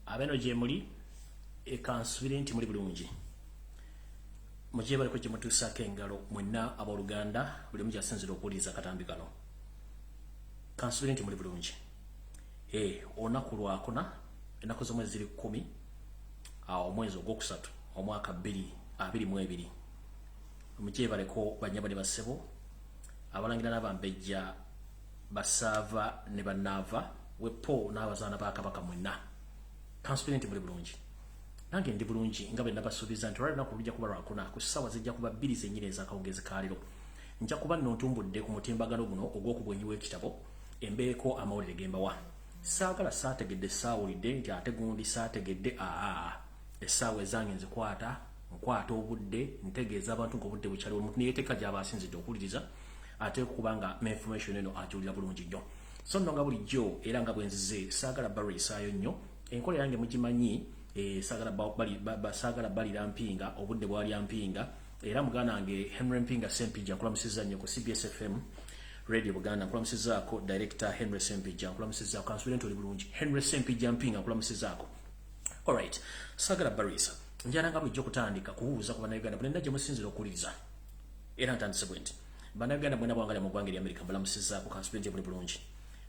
Abeno gye muli, ekansubire nti muli bulungi. Mugyebaleko gye mutuusaako engalo mwenna abooluganda, buli omu gyasinzira okuwuliriza akatambi kano. Kansubire nti muli bulungi. Olunaku lwakuna, ennaku z'omwezi ziri 10, awo omwezi ogwokusatu, omwaka 2022. Mugyebaleko bannyabo ne bassebo, abalangira n'abambejja, basaava ne bannaava, wepo n'abazaana ba Kabaka mwenna. Kansubire nti muli bulungi. Nange ndi bulungi nga bwe nabasuubiza nti olwali lunaku lujja kuba lwakuna ku ssaawa zijja kuba 2 zennyini ez'akawungeezi ka leero. Nja kuba nno ntumbudde ku mutimbagano guno ogw'okubwenyi w'ekitabo embeeko amawulire ge mbawa. Saagala saategedde saawulidde nti ate gundi saategedde aa. Essaawa ezange nzikwata, nkwata obudde, ntegeeza abantu ng'obudde bukyaliwo, omuntu ne yeeteeka gy'aba asinzidde okuwuliriza ate kubanga information eno agiwulira bulungi nnyo. So nno nga bulijjo era nga bwe nzize saagala balwisaayo nnyo. Enkola yange mugimanyi, saagala balira Mpinga, obudde bwalya Mpinga. Era muganda wange Henry Mpinga Ssempijja nkulamusizza nnyo ku CBS FM Radio Buganda, nkulamusizzaako Director Henry Ssempijja, nkulamusizzaako, kansubire nti oli bulungi. Henry Ssempijja Mpinga nkulamusizzaako. Alright, saagala balwisa. Njala nga bulijjo kutandika kubuuza ku Bannayuganda bwenna gye musinzira okuwuliriza. Era ntandise bwe nti Bannayuganda mwenna bwangalya mu ggwanga erya Amerika mbalamusizzaako, kansubire nti muli bulungi.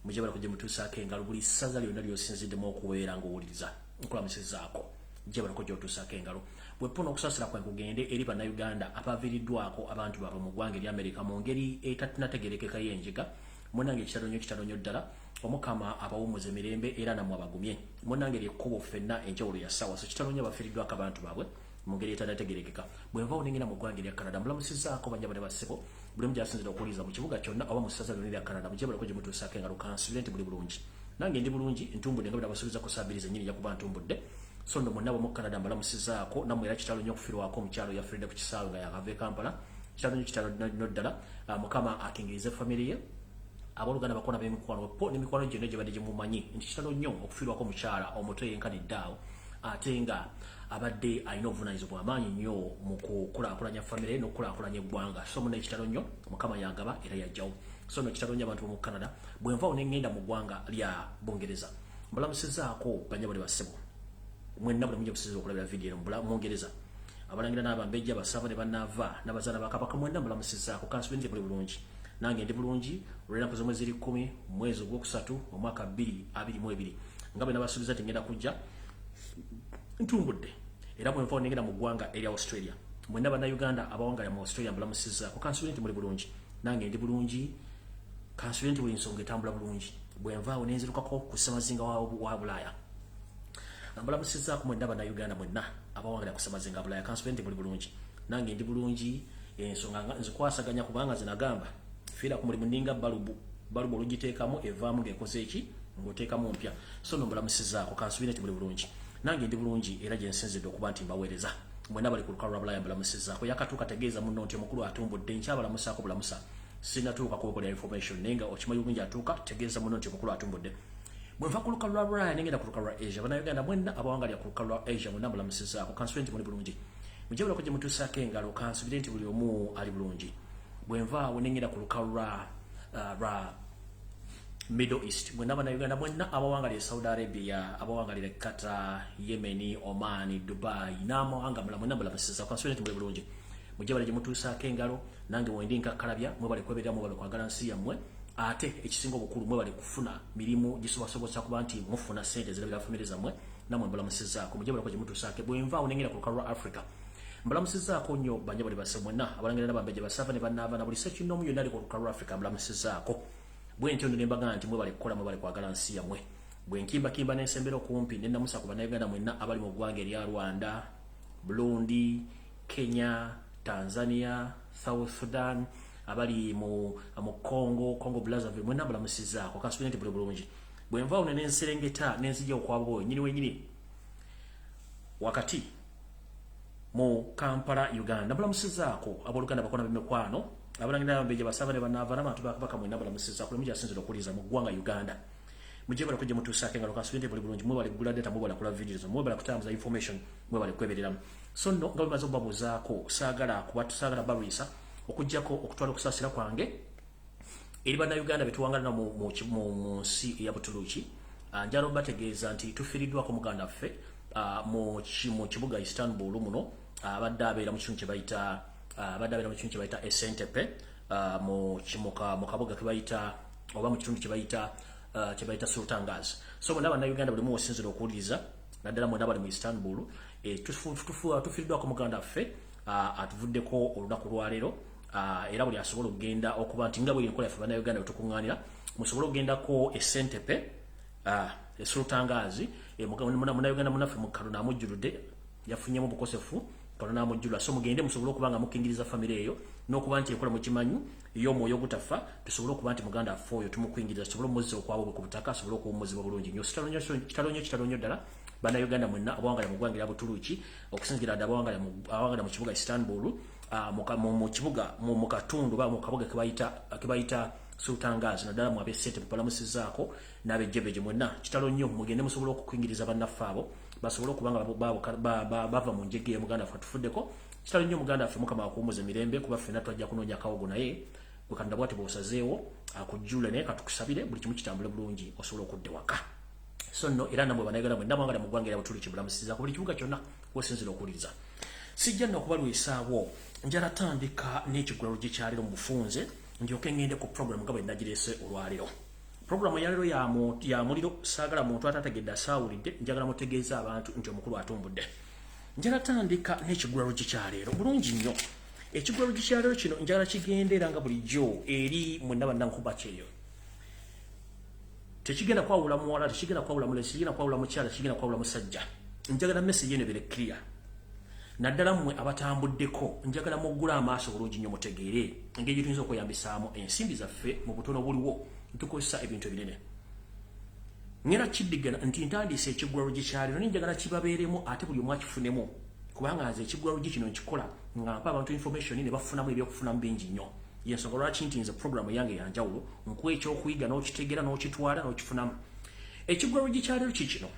Mujebala kujja mutuusaako engalo buli ssaza lyonna ly'osinziddemu okubeera ng'owuliriza, nkulamusizzaako, jebala kujja otuusaako engalo. Bweppo n'okusaasira kwe kugende eri Bannayuganda abaviiriddwako abantu baabwe mu ggwanga erya Amerika mu ngeri etategeerekeka y'enjega. Munnange ekitalo nnyo, kitalo nnyo ddala. Omukama abawummuze mirembe era nammwe abagumye. Munnange lyekkubo ffenna enjawulo ya ssaawa, so kitalo nnyo abafiiriddwako abantu baabwe mu ngeri etanategeerekeka. Bwe nvaawo ne ngenda mu ggwanga erya Canada, mbulamusizzaako bannyabo ne bassebo buli omu gy'asinzira okuwuliriza mu kibuga kyonna oba mu ssaza lyonna erya Canada. Mugyebaleko gye mutuusaako engalo, kansubire nti muli bulungi. Nange ndi bulungi, ntumbudde nga bwe nabasuubiza ku ssaawa 2 zennyini nja kuba ntumbudde. So nno mwenna ab'omu Canada mbalamusizzaako nammwe, era kitalo nnyo okufiirwako omukyalo yafiiridde ku kisaawe nga yakava e Kampala. Kitalo nnyo, kitalo nnyo ddala. Mukama akingirize famire ye, abooluganda, bakona b'emikwano po n'emikwano gyonna gye badde gye mumanyi nti kitalo nnyo okufiirwako omukyala omuto yenkanidde awo, ate nga abadde alina obuvunaanyizibwa amaanyi nnyo mu kukulaakulanya famire n'okukulaakulanya eggwanga. So muna ekitalo nnyo, Mukama yagaba era yajjawo. So nno kitalo nnyo abantu b'omu Canada. Bwe nvaawo ne ŋŋenda mu ggwanga lya Bungereza, mbalamusizzaako bannyabo ne bassebo mwenna buli mujja kusinzira okulabira vidiyo eno mu Bungereza, abalangira n'abambejja, basaba ne bannaava n'abazaana ba Kabaka mwenna mbalamusizzaako, kansubire nti muli bulungi. Nange ndi bulungi. Olw'ennaku z'omwezi ziri 10, mwezi ogwokusatu, omwaka 2022, nga bwe nabasuubiza nti ngenda kujja ntumbudde. Era bwe nvaawo nengenda mu ggwanga erya Australia, mwenna Bannayuganda abawangalira mu Australia mbalamusizzaako, kansubire nti muli bulungi. Nange ndi bulungi, kansubire nti buli nsonga etambula bulungi. Bwe nvaawo nenzirukako ku ssemazinga wa Bulaaya, mbalamusizzaako mwenna Bannayuganda mwenna abawangalira ku ssemazinga wa Bulaaya, kansubire nti muli bulungi. Nange ndi bulungi. Ensonga nzikwasaganya kubanga zinagamba fiira ku mulimu ninga balubu, balubu olugiteekamu evaamu ng'ekoze eki ng'oteekamu mpya. So nno mbalamusizzaako, kansubire nti muli bulungi. Nange ndi bulungi era gye nsinzidde okuba nti mbaweereza. Mwenna bali ku lukalu lwa Bulaaya mbalamusizzaako. Yakatuuka tegeeza munno nti omukulu atumbudde. Nkyabalamusaako bulamusa, sinatuuka kubakolera information, naye nga okimanyi bulungi atuuka tegeeza munno nti omukulu atumbudde. Bwe nva ku lukalu lwa Bulaaya nengenda ku lukalu lwa Asia, Bannayuganda mwenna abawangalira ku lukalu lwa Asia mwenna mbalamusizzaako, kansubire nti muli bulungi. Mujebulako gye mutuusaako engalo, kansubire nti buli omu ali bulungi. Bwe nvaawo nengenda ku lukalu lwa Middle East, mwenna Bannayuganda mwenna abawangalira e Saudi Arabia, abawangalira e Qatar, Yemen, Oman, Dubai n'amawanga mula, mwenna mbalamusizzaako, kansubire nti muli bulungi. Mujebale gye mutuusaako engalo. Nange wendi nkakkalabya. Mwebale kweberera, mwebale kwagala nsi yammwe, ate ekisinga obukulu mwebale kufuna mirimu gisobasobozesa kuba nti mufuna sente ezirabira famire zammwe. Nammwe mbalamusizzaako, mujebale gye mutuusaako. Bwe nvaawo nengenda ku lukalu lwa Africa, mbalamusizzaako nnyo bannyabo ne basse mwenna abalangira n'abambejja, basava ne bannaava na buli ssekinnoomu yonna ali ku lukalu lwa Africa, mbalamusizzaako. Bwe ntyo nno ne mbagamba nti mwebale kukola, mwebale kwagala nsi yammwe. Bwe nkimbakimba n'ensembera okumpi ne namusa ku Bannayuganda mwenna abali mu ggwanga erya Rwanda, Burundi, Kenya, Tanzania, South Sudan, abali mu Congo, Congo Brazzaville, mwenna mbalamusizzaako, kansubire nti buli bulungi. Bwe nvaawo ne nenserengeta nenzija okwabo nyini wenyini wakati mu Kampala, Uganda, mbalamusizzaako abooluganda, bakona b'emikwano, abalangira abambejja, basaba ne banaava n'abantu ba Kabaka mwenna mbalamusizzaako nemugyasinzira okuwuliriza mu ggwanga Uganda. Mujebale kujja mutuusaako engalo, kansubire nti buli bulungi. Mwebale kugula data, mwebale kula videos, mwebale kutambuza information, mwebale kwebereramu. So nno nga bwe maze okubabuuzaako, saagala kuba saagala balwisa okuggyako okutwala okusaasira kwange eri Bannayuganda betuwangala mu nsi eya Butuluki. Njagala obategeeza nti tufiiriddwako muganda waffe mu kibuga Istanbul muno, abadde abeera mu kitundu kye bayita abadde abeera mu kitundu kye bayita Esentepe, mu kabuga ke bayita oba mu kitundu kye bayita Sultangazi. So mwenna Bannayuganda, buli muwosinzira okuwuliriza, naddala mwenna bali mu Istanbul, tufiiriddwako muganda waffe atuvuddeko olunaku lwaleero. Era buli asobola okugenda okuba nti nga bwe enkola yaffe Bannayuganda wetukuŋŋaanira, musobole okugendako Esentepe, Esultangazi. Munnayuganda munaffe Katonda amujjuludde, yafunyemu bukosefu, Katonda amujjulula. So mugende musobole okuba nga mukingiriza famire eyo n'okuba nti ekola mukimanyi ey'omwoyo ogutafa, tusobole okuba nti muganda waffe oyo tumukingiriza, tusobole omuzza okwabwe ku butaka, asobole okuwummuzibwa bulungi nnyo. Kitalo nnyo, kitalo nnyo ddala. Bannayuganda mwenna abawangala mu ggwanga erya Butuluki, okusinziira ddala abawangala mu kibuga Istanbul, mu kibuga, mu katundu oba mu kabuga kebayita Sultangazi, naddala mu ab'essente mupalamusizaako n'ab'ejjebeje mwenna, kitalo nnyo. Mugende musobole okukingiriza bannaffe abo, basobole okuba nga bava mu njege. Muganda waffe atufuddeko, kitalo nnyo. Muganda waffe, Mukama akuwummuza emirembe, kuba ffenna twajja kunoonya kawogo, naye gwe Katonda bwati bw'osazeewo akujjule. Naye katukusabire buli kimu kitambule bulungi, osobole okudda ewaka. So nno era namwe Bannayuganda mwenna mwangala mu ggwanga era Butuluki, bulamusizaako buli kibuga kyonna wosinzira okuwuliriza. Sijja nno okubalwisaawo, njala tandika n'ekigulalo gyekyaliro mu bufunze, ndyoke ngende ku program nga bwe nagireese olwaleero. Program yaleero ya muliro, saagala muntu atategedde asaawulidde. Njagala mutegeeza abantu nti omukulu atumbudde. Njala tandika n'ekigulalo gyekyaleero bulungi nnyo. Ekigulalo gyekyaleero kino njagala kigendeera nga bulijjo eri mwenna bannankuba kyeyo. Tekigenda kwawula muwala, tekigenda kwawula mulenzi, tekigenda kwawula mukyala, tekigenda kwawula musajja. Njagala message eno ebere clear, naddala mmwe abatambuddeko. Njagala muggule amaaso bulungi nnyo, mutegeere engeri gye tuyinza okweyambisaamu ensimbi zaffe mu butono buliwo, ntukozesa ebintu ebinene. Ngenda kiddigana nti ntandiise ekiggulalugi kyaleero, naye njagala kibabeeremu ate buli omu akifunemu, kubanga nze ekiggulalugi kino nkikola nga mpa abantu information ne bafunamu ebyokufunamu bingi nnyo. Yensonga lwaki nti nze programu yange yanjawulo, nkuwa ekyokuyiga n'okitegeera n'okitwala n'okifunamu. Ekiggulalugi kyaleero kikino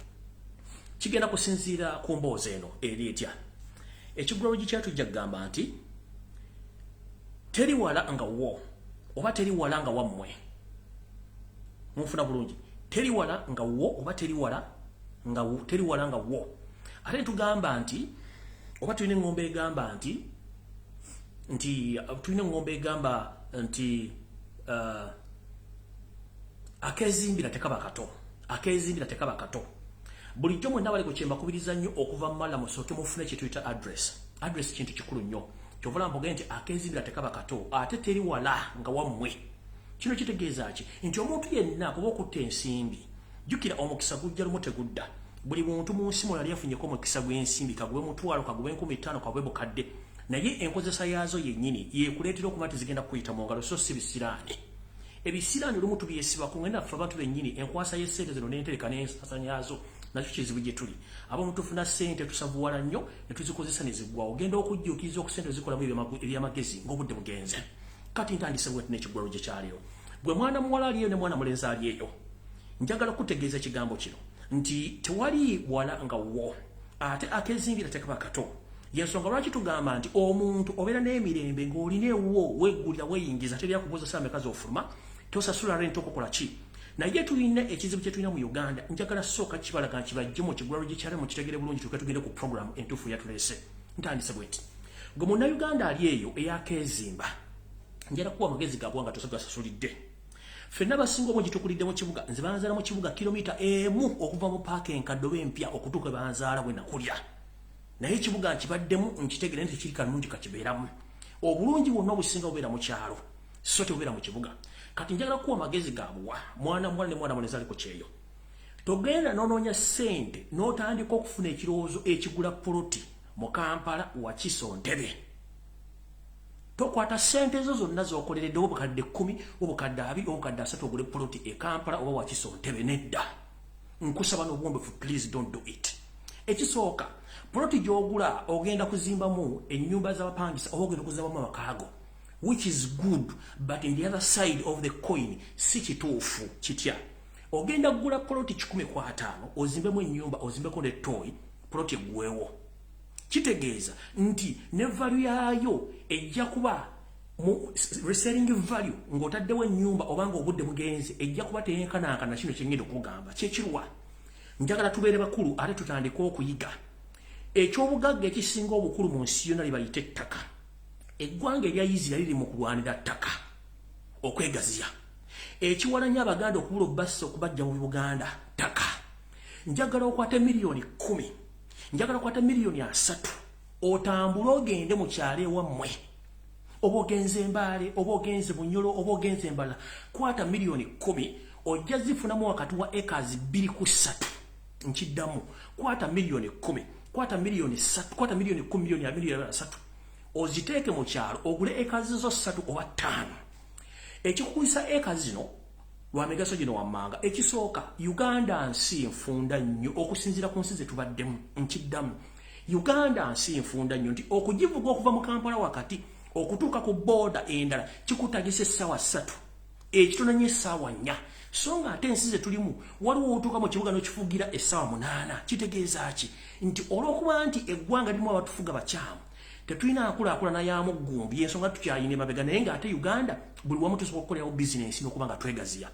kigenda kusinziira ku mboozi eno eri etya. Ekiggulalugi kyatujja kugamba nti teri wala nga wo oba teri wala nga wammwe. Munfuna bulungi? Teri wala nga wo oba teri wala nga wo. Ate tugamba nti oba tulina eŋŋombe egamba nti tulina eŋŋombe egamba nti akezimbira tekaba kato, akezimbira tekaba kato. Bulijjo mwenna bali ku kyembakubiriza nnyo okuva mu mala, musooke mufune kye tuyita address. Address kintu kikulu nnyo. Kyovula mbuge nti akezimbira tekaba kato, ate teri wala nga wammwe. Kino kitegeeza ki? Nti omuntu yenna kuba okutta ensimbi, jjukira omukisa gujja lumu, tegudda. Buli muntu mu nsi muno yali afunyeko omukisa gw'ensimbi, kagube 500, kagube 5000, kagube bukadde, naye enkozesa yaazo yennyini yekuleetera okuba nti zigenda kukuyita mu ngalo, so si bisiraani. Ebisiraani olumu tubyesibako ngenda ffe abantu bennyini. Enkwasa y'essente zino n'entereka n'ensasanya yaazo nakyo kizibu gye tuli. Abamu tufuna ssente, tusavuwala nnyo ne tuzikozesa ne ziggwawo. Ogenda okujjuukiriza okusente zikolamu ebyamagezi ng'obudde bugenze. Kati ntandise bwenti n'ekiggwalo gye kyaleero. Gwe mwana muwala aliyo ne mwana mulenzi ali eyo, njagala kutegeeza ekigambo kino nti tewali wala nga wo, ate akezimbira tekaba kato. Yensonga lwaki tugamba nti omuntu obeera n'emirembe ng'olina ewuwo, weggulira, weeyingiza, teri akubuuza saa meka z'ofuluma, tosasula rent, okukola ki. Naye tulina ekizibu kye tulina mu Uganda. Njagala sooka kibalaga nkibajje mu kigulalo gyekyale, mukitegere bulungi, tuke tugende ku program entuufu yatuleese. Ntandise bwenti: gwe Munnayuganda ali eyo eyakeezimba, njala kuwa amagezi gabwa nga tosogasasulidde. Ffenna basinga obungi tukulidde mu kibuga. Nze banzaala mu kibuga, kilomita 1 okuva mu paaka enkadde oba empya okutuuka banzaala bwe nakulya. Naye ekibuga nkibaddemu, nkitegere nti kiri kalungi, kakibeeramu. Obulungi bwonna obusinga bubeera mu kyalo, so tebubeera mu kibuga. Kati njagala kuwa amagezi gabuwa mwana muwala ne mwana mulenzi ali ku kyeyo. Togenda n'onoonya ssente n'otandika okufuna ekirowoozo ekigula poloti mu Kampala, Wakiso, Ntebe. Tokwata ssente zo zonna z'okoleredde, obukadde 10, obukadde 20, obukadde 30, ogule poloti e Kampala oba Wakiso, Ntebe. Nedda, nkusaba n'obuwombefu, please don't do it. Ekisooka, poloti gy'ogula ogenda kuzimbamu ennyumba z'abapangisa oba ogenda kuzimbamu amakaago, which is good, but in the other side of the coin si kituufu. Kitya? Ogenda kugula poloti 150, ozimbemu ennyumba, ozimbeko ne toyi, poloti eggwewo. Kitegeeza nti ne value yaayo ejja kuba Mu reselling value ng'otaddewo ennyumba obanga obudde bugenze, ejja kuba teyenkanankana. Kino kyengenda okugamba kyekirwa, njagala tubeere bakulu ate tutandike okuyiga. Ekyobugagga ekisinga obukulu mu nsi yonna libayita ettaka. Eggwanga erya Isiraeri liri mu kulwanira ttaka okwegaziya. Ekiwalanya Abaganda okubula obbassa okubajja mu Buganda, ttaka. Njagala okwata 10 millioni, njagala okwata 30 miliyoni, otambule ogende mu kyalo ewammwe, oba ogenze Embaale, oba ogenze Bunyolo, oba ogenze embala. Kwata 10 miliyoni, ojja zifunamu wakati wa acres 2 ku 3. Nkiddamu, kwata 10 miliyoni, kwata 3 miliyoni, kwata 10 miliyoni, 30 miliyoni oziteeke mu kyalo, ogule acres zo 3 oba 5. Ekikuyisa eka zino lwa migaso gino wammanga. Ekisooka, Uganda nsi nfunda nnyo okusinziira ku nsi ze tubaddemu. Nkiddamu, Uganda nsi nfunda nnyo nti okugivuga okuva mu Kampala wakati okutuuka ku booda endala kikutagisa essaawa 3, ekitono nnyo essaawa 4. So nga ate ensi ze tulimu waliwo otuuka mu kibuga n'okifugira essaawa 8. Kitegeeza ki? Nti olw'okuba nti eggwanga lirimu abatufuga bakyamu, tetulina nkulaakulana ya muggumbi, ensonga tukyayina emabega. Naye ng'ate Uganda buli wamu tusobola okukolerawo bizinensi n'okuba nga twegaziya.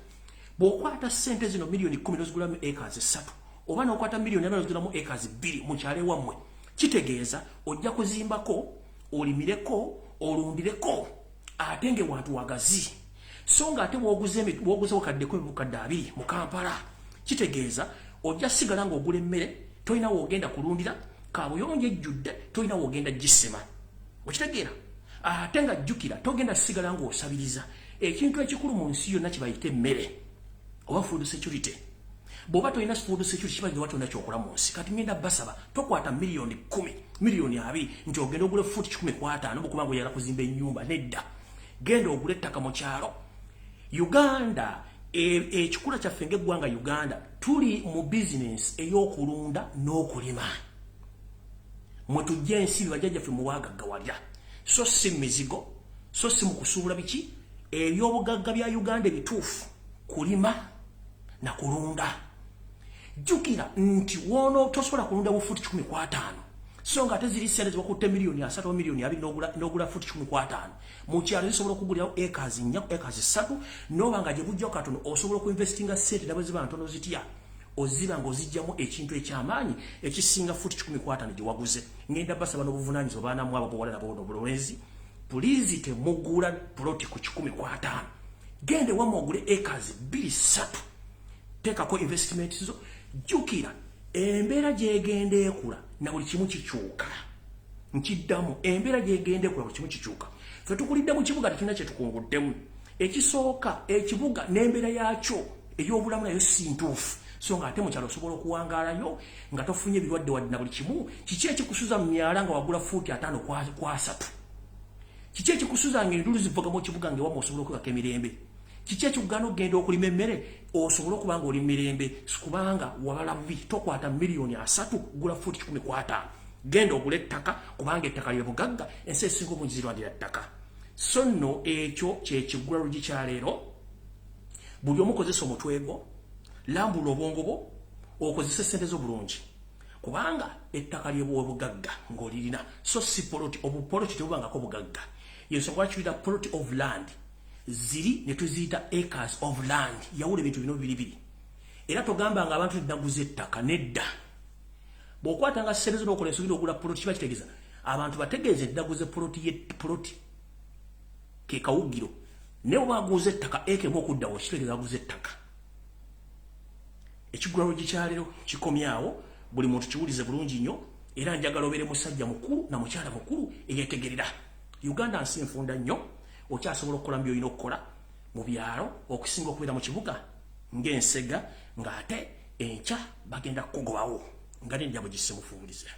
Bw'okwata ssente zino 10 miliyoni n'ozigulamu acres 3, oba n'okwata 4 miliyoni n'ozigulamu acres 2 mu kyalo ewammwe, kitegeeza ojja kuzimbako, olimireko, olundireko, ate ng'ewantu wagazi. So nga ate bw'oguze 10,000, 20,000 mu Kampala, kitegeeza ojja sigala ng'ogula emmere, tolina woogenda kulundira, kabuyonjo ejjudde, tolina woogenda gisima. Okitegeera? Ate nga jjukira, togenda sigala ng'osabiriza. Ekintu ekikulu mu nsi yonna kibayita emmere oba food security. Bw'oba tolina food security, kiba tolina kyokola mu nsi. Kati ngenda basaba, tokwata 10 miliyoni, 20 miliyoni nti ogenda ogula fuuti 150 bwokubanga oyagala kuzimba ennyumba. Nedda, genda ogula ettaka mu kyalo. Uganda, ekikula kyaffe ng'eggwanga Uganda, tuli mu bizinensi ey'okulunda n'okulima mwe tujja ensimbi bajjajjaffe muwaagaggawalya, so si mizigo, so si mu kusuubula biki. Ebyobugagga bya Uganda ebituufu kulima na kulunda. Jjukira nti woono tosobola kulunda bufuuti 150, so nga ate ziri sente zibakutte 30 miliyoni, 20 miliyoni n'ogula fuuti 150 mu kyalo zisobola okugulirawo acres 4, acres 3. N'oba nga gye bujjako katono, osobola okuinvestinga sente nabwe ziba ntono zitya, oziba ng'ozijjamu ekintu ekyamaanyi ekisinga fuuti 150 gye waguze. Ngenda basaba n'obuvunaanyizibwa, baanamu abo bawala nabo n'obulenzi, please temugula ploti ku 150. Gende wamma ogule acres 2, 3, teekako investment zo. Jjukira, embeera gyegenda ekula na buli kimu kikyuka. Nkiddamu, embeera gyegenda ekula, buli kimu kikyuka. Fe tukulidde mu kibuga, tetulina kyetukunguddemu. Ekisooka, ekibuga n'embeera yakyo ey'obulamu nayo si ntuufu. So nga ate mukyalo osobola okuwangaalayo nga tofunye ebirwadde wadde na buli kimu. Kiki ekikusuza mu myala nga wagula fuuti 50 ku 30? Kiki ekikusuza nga endulu zivuga mu kibuga, nga ewamu osobola okwebaka emirembe? Kiki ekikugaana okugenda okulima emmere osobole okuba nga oli mirembe? Kubanga wabala bubi. Tokwata 30 miliyoni gula fuuti 150, genda ogula ettaka, kubanga ettaka lye bugagga. Ensi esinga obungi zirwanira ttaka. So nno ekyo kyekiggula lugi kyaleero. Buli omu kozesa omutwe gwo, lambula obwongo bwo, okozese sente zo bulungi, kubanga ettaka lyebuwe bugagga ng'olirina, so si poloti. Obupoloti tebubangako bugagga. Yensonga lwaki plot of land ziri ne tuziyita acres of land. Yawula ebintu bino bibiri biri. Era togambanga abantu naguza ettaka. Nedda, bw'okwatanga ssente zo n'okola ensobi n'ogula poloti, kiba kitegeeza abantu bategeeze nti naguze poloti. Ye poloti ke kawugiro, naye bwe baguza ettaka ekemu okuddawo, kitegeeza baguza ettaka. Ekigulalo gikyaleero kikomyawo. Buli muntu kiwulize bulungi nnyo, era njagala obeere musajja mukulu na mukyala mukulu eyetegerera. Uganda nsi nfunda nnyo, okyasobola okukola mu byolina okukola mu byalo okusinga okubeera mu kibuga ng'ensega, ng'ate enkya bagenda kukugobawo nga n'enjabo gisemufungize.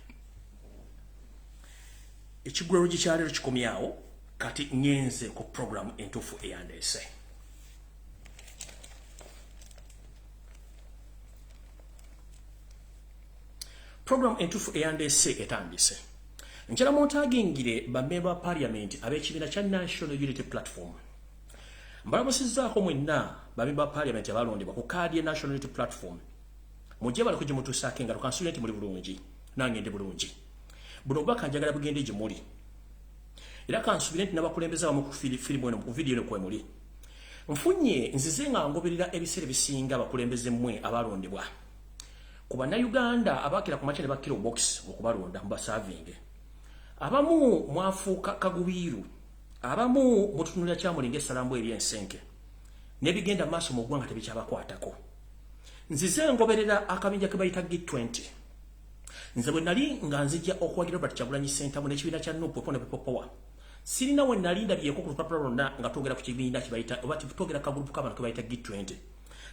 Ekigulalo gikyaleero kikomyawo. Kati nyenze ku programu entuufu eyandeese. Programu entuufu eyandeese etandise. Njala muntagingire bamemba ba parliament ab'ekibiina kya National Unity Platform. Mbalamusizzaako mwenna bamemba ba parliament abalondebwa ku kaadi ya National Unity Platform. Mujje baliko gye mutuusaako engalo. Kansuubire nti muli bulungi, nange ndi bulungi. Buno obubaka njagala bugende gye muli. Era kansubire nti n'abakulembeze abamu ku firimu eno, ku vidiyo eno kwe muli. Nfunye nzize nga ngoberera ebiseera ebisinga abakulembeze mmwe abalondebwa ku Bannayuganda abakira ku makya ne bakkira obokisi okubalonda mubasavinge. Abamu mwafuuka kagubiiru, abamu mututunulira kyamulinga essalambu eri ensenke, n'ebigenda maaso mu ggwanga tebikyabakwatako. Nzize ngoberera akabinja ke bayita G20. Nze bwe nali nga nzija okuwagira Robert Kyagulanyi Ssentamu n'ekibiina kya NUP ne People Power, sirina we nali ndabyeko ku lupapula lwonna nga twogera ku kibiina kye bayita oba twogera kagurupu k'abantu ke bayita G20.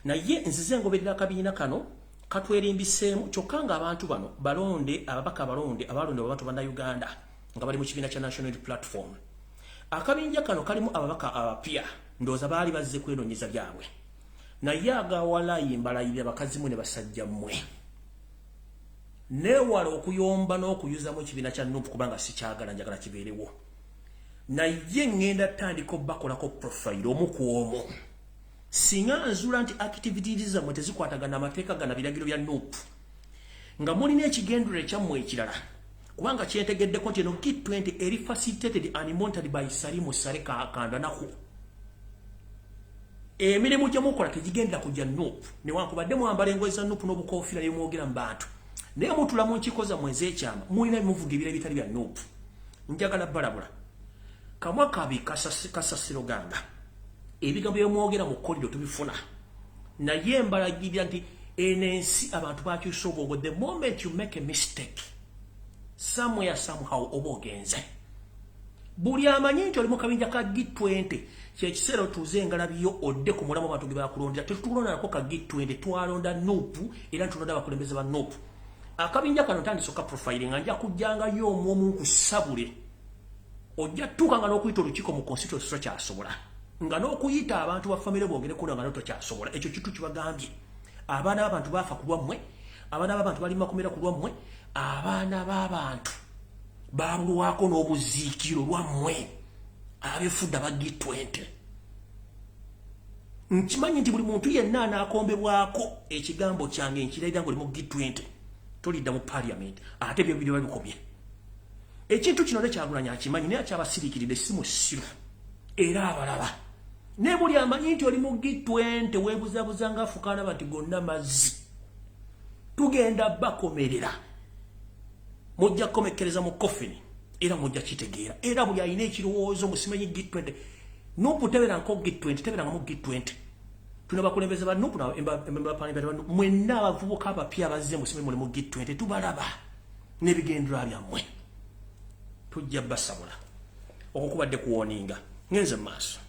Naye nzize ngoberera akabiina kano katwerimbiseemu, kyokka ng'abantu bano balonde, ababaka abalonde abalonde abantu Bannayuganda nga bali mu kibiina kya National Unity Platform. Akabinja kano kalimu ababaka abapya, ndowooza baali bazze kwenoonyeza byabwe. Naye agawalayi mbalayirira bakazi mmwe ne basajja mmwe, neewala okuyomba n'okuyuzamu ekibiina kya NUP kubanga sikyagala, njagala kibeerewo. Naye ŋŋenda tandika obbakolako profile omu ku omu. Singa nzuula nti activities zammwe tezikwatagana amateeka gana biragiro bya NUP, nga mulina ekigendererwa ekyammwe ekirala, kubanga kyentegeddeko nti eno G20 eri facilitated and monitored by Salimu Sale Kandanaku. Emirimu gye mukola tegigendera kujja NUP, newankubadde mwambala engoye za NUP n'obukofiira byemwogera mu bantu, naye mutula mu nkiiko zammwe ez'ekyama mulina bimuvuga ebira ebitali bya NUP. Njagala balabula, kamwa kabi kasasiro gamba ebigambo byemwogera mu kkoliro tubifuna. Naye mbalagirira nti eno ensi abantu bakyusa obwongo. The moment you make a mistake somewhere, somehow oba ogenze. Buli amanyi nti oli mu kabinja ka G20, kyekiseera otuuze engalabiyo odde ku mulamu abantu ge bakulondera. Tetulondako ka G20, twalonda NUP era ntulonda abakulembeze ba NUP. Akabinja kano ntandise oka profile nga nja kujjangayo omu omu nkusabule. Ojja tuuka nga n'okuyita olukiiko mu constituency tokyasobola, nga n'okuyita abantu ba famire boogere kuno nga tokyasobola. Ekyo kitu kibagambye, abaana b'abantu baafa ku lwammwe, abaana b'abantu bali makomera ku lwammwe, abaana b'abantu babulwako n'obuziikiro lwammwe abefudde aba G20. Nkimanyi nti buli muntu yenna anaakombebwako ekigambo kyange, nkirayira nga oli mu G20 tolidda mu parliament, ate byo biri babikomye. Ekintu kino nekyagulanya akimanyi, naye akyabasiriikiridde. Si musiru era abalaba. Naye buli amanyi nti oli mu G20 weebuzabuza nga afukaana bati gonna mazzi. Tugenda bakomerera, mujja kukomekkereza mu coffin era mujja kitegeera. Era buli alina ekirowoozo musimanyi G20, NUP teberanko G20, teberangamu G20. Tuna bakulembeze ba NUP, mwenna abavubuka abapya abazze musimanyi muli mu G20, tubalaba n'ebigendererwa byammwe, tujja basabula. Okukubadde kuwoninga ngenze mu maaso.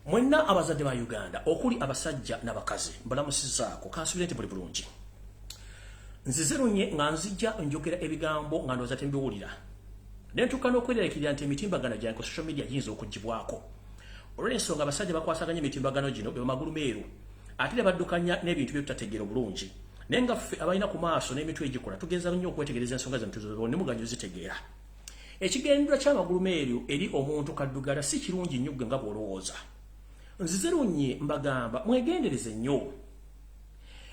Mwenna abazadde ba Uganda okuli abasajja n'abakazi, mbalamusizaako, kansubire nti buli bulungi. Nzize lunye nga nzija njogera ebigambo nga ndowooza tembiwulira, ne ntuuka n'okweraliikirira nti emitimbagano gyange ku social media giyinza okugibwako olw'ensonga abasajja bakwasaganya emitimbagano gino be bamagulu meeru, ate ne baddukanya n'ebintu bye tutategeera obulungi. Naye nga ffe abalina ku maaso n'emitwe egikola tugeza nnyo okwetegereza ensonga zaffe ne muganyo zitegeera. Ekigendererwa ky'amagulu meeru eri omuntu kaddugala si kirungi nnyo gwe nga bw'olowooza. Nzize lunye mbagamba mwegendereze nnyo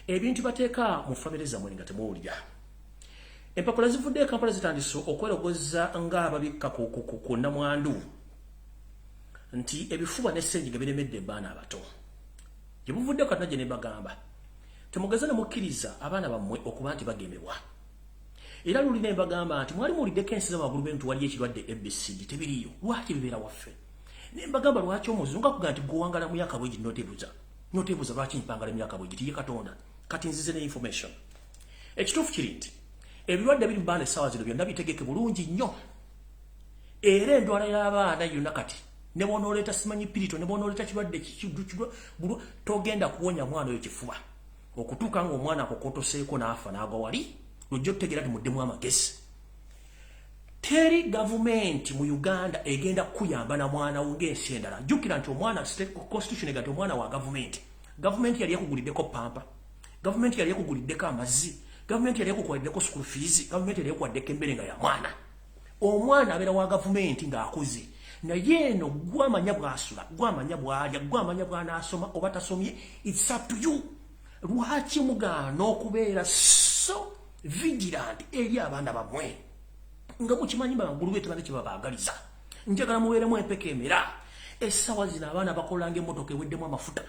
ebintu bateeka mu famire zammwe nga temuwulira. Empapula zivudde e Kampala zitandise okwerogoza ng'ababikka ku nnamwandu nti ebifuba n'essenyiga biremedde abaana abato. Gye buvuddeko katina gye ne bagamba temugeze ne mukkiriza abaana bammwe okuba nti bagemebwa. Era luli ne mbagamba nti mwali muwuliddeko ensi z'amagulu be nti waliyo ekirwadde ABCD? Tebiriiyo. Lwaki bibeera waffe? Ne mbagamba lwaki omuzungu akugaa nti gwewangala myaka bwegi, noteebuza noteebuza lwaki mpangala emyaka bwegi tiye Katonda. Kati nzize ne information. Ekituufu kiri nti ebirwadde biri mu baana essaawa zino byonna bitegeke bulungi nnyo, era endwala y'abaana yonna kati ne bw'onooleeta simanyi pirito, ne bw'onooleeta kirwadde, togenda kuwonya mwana oyo kifuba okutuuka ng'omwana akokotoseeko n'afa n'agwa wali lwojja otutegeera nti muddemu amagezi. Teri gavumenti mu Uganda egenda kukuyamba na mwana wo ng'ensi endala. Jjukira nti omwana, constitution ega nti omwana wa gavumenti. Gavumenti yali ekuguliddeko pampa, gavumenti yali ekuguliddeko amazzi, gavumenti yali ekukwaliddeko school fees, gavumenti yali ekuwaddeko emmere nga ya mwana. Omwana abeera wa gavumenti ng'akuze. Naye eno gwamanya bw'asula, gwamanya bw'alya, gwamanya bw'anaasoma oba tasomye. It's up to you. Lwaki mugaana okubeera so vigilant eri abaana bammwe? Nga mukimanyi bangulube tebane kyebabaagaliza. Njagala mubeeremu empeka emera. Essaawa zino abaana bakola ng'emmotoka eweddemu amafuta.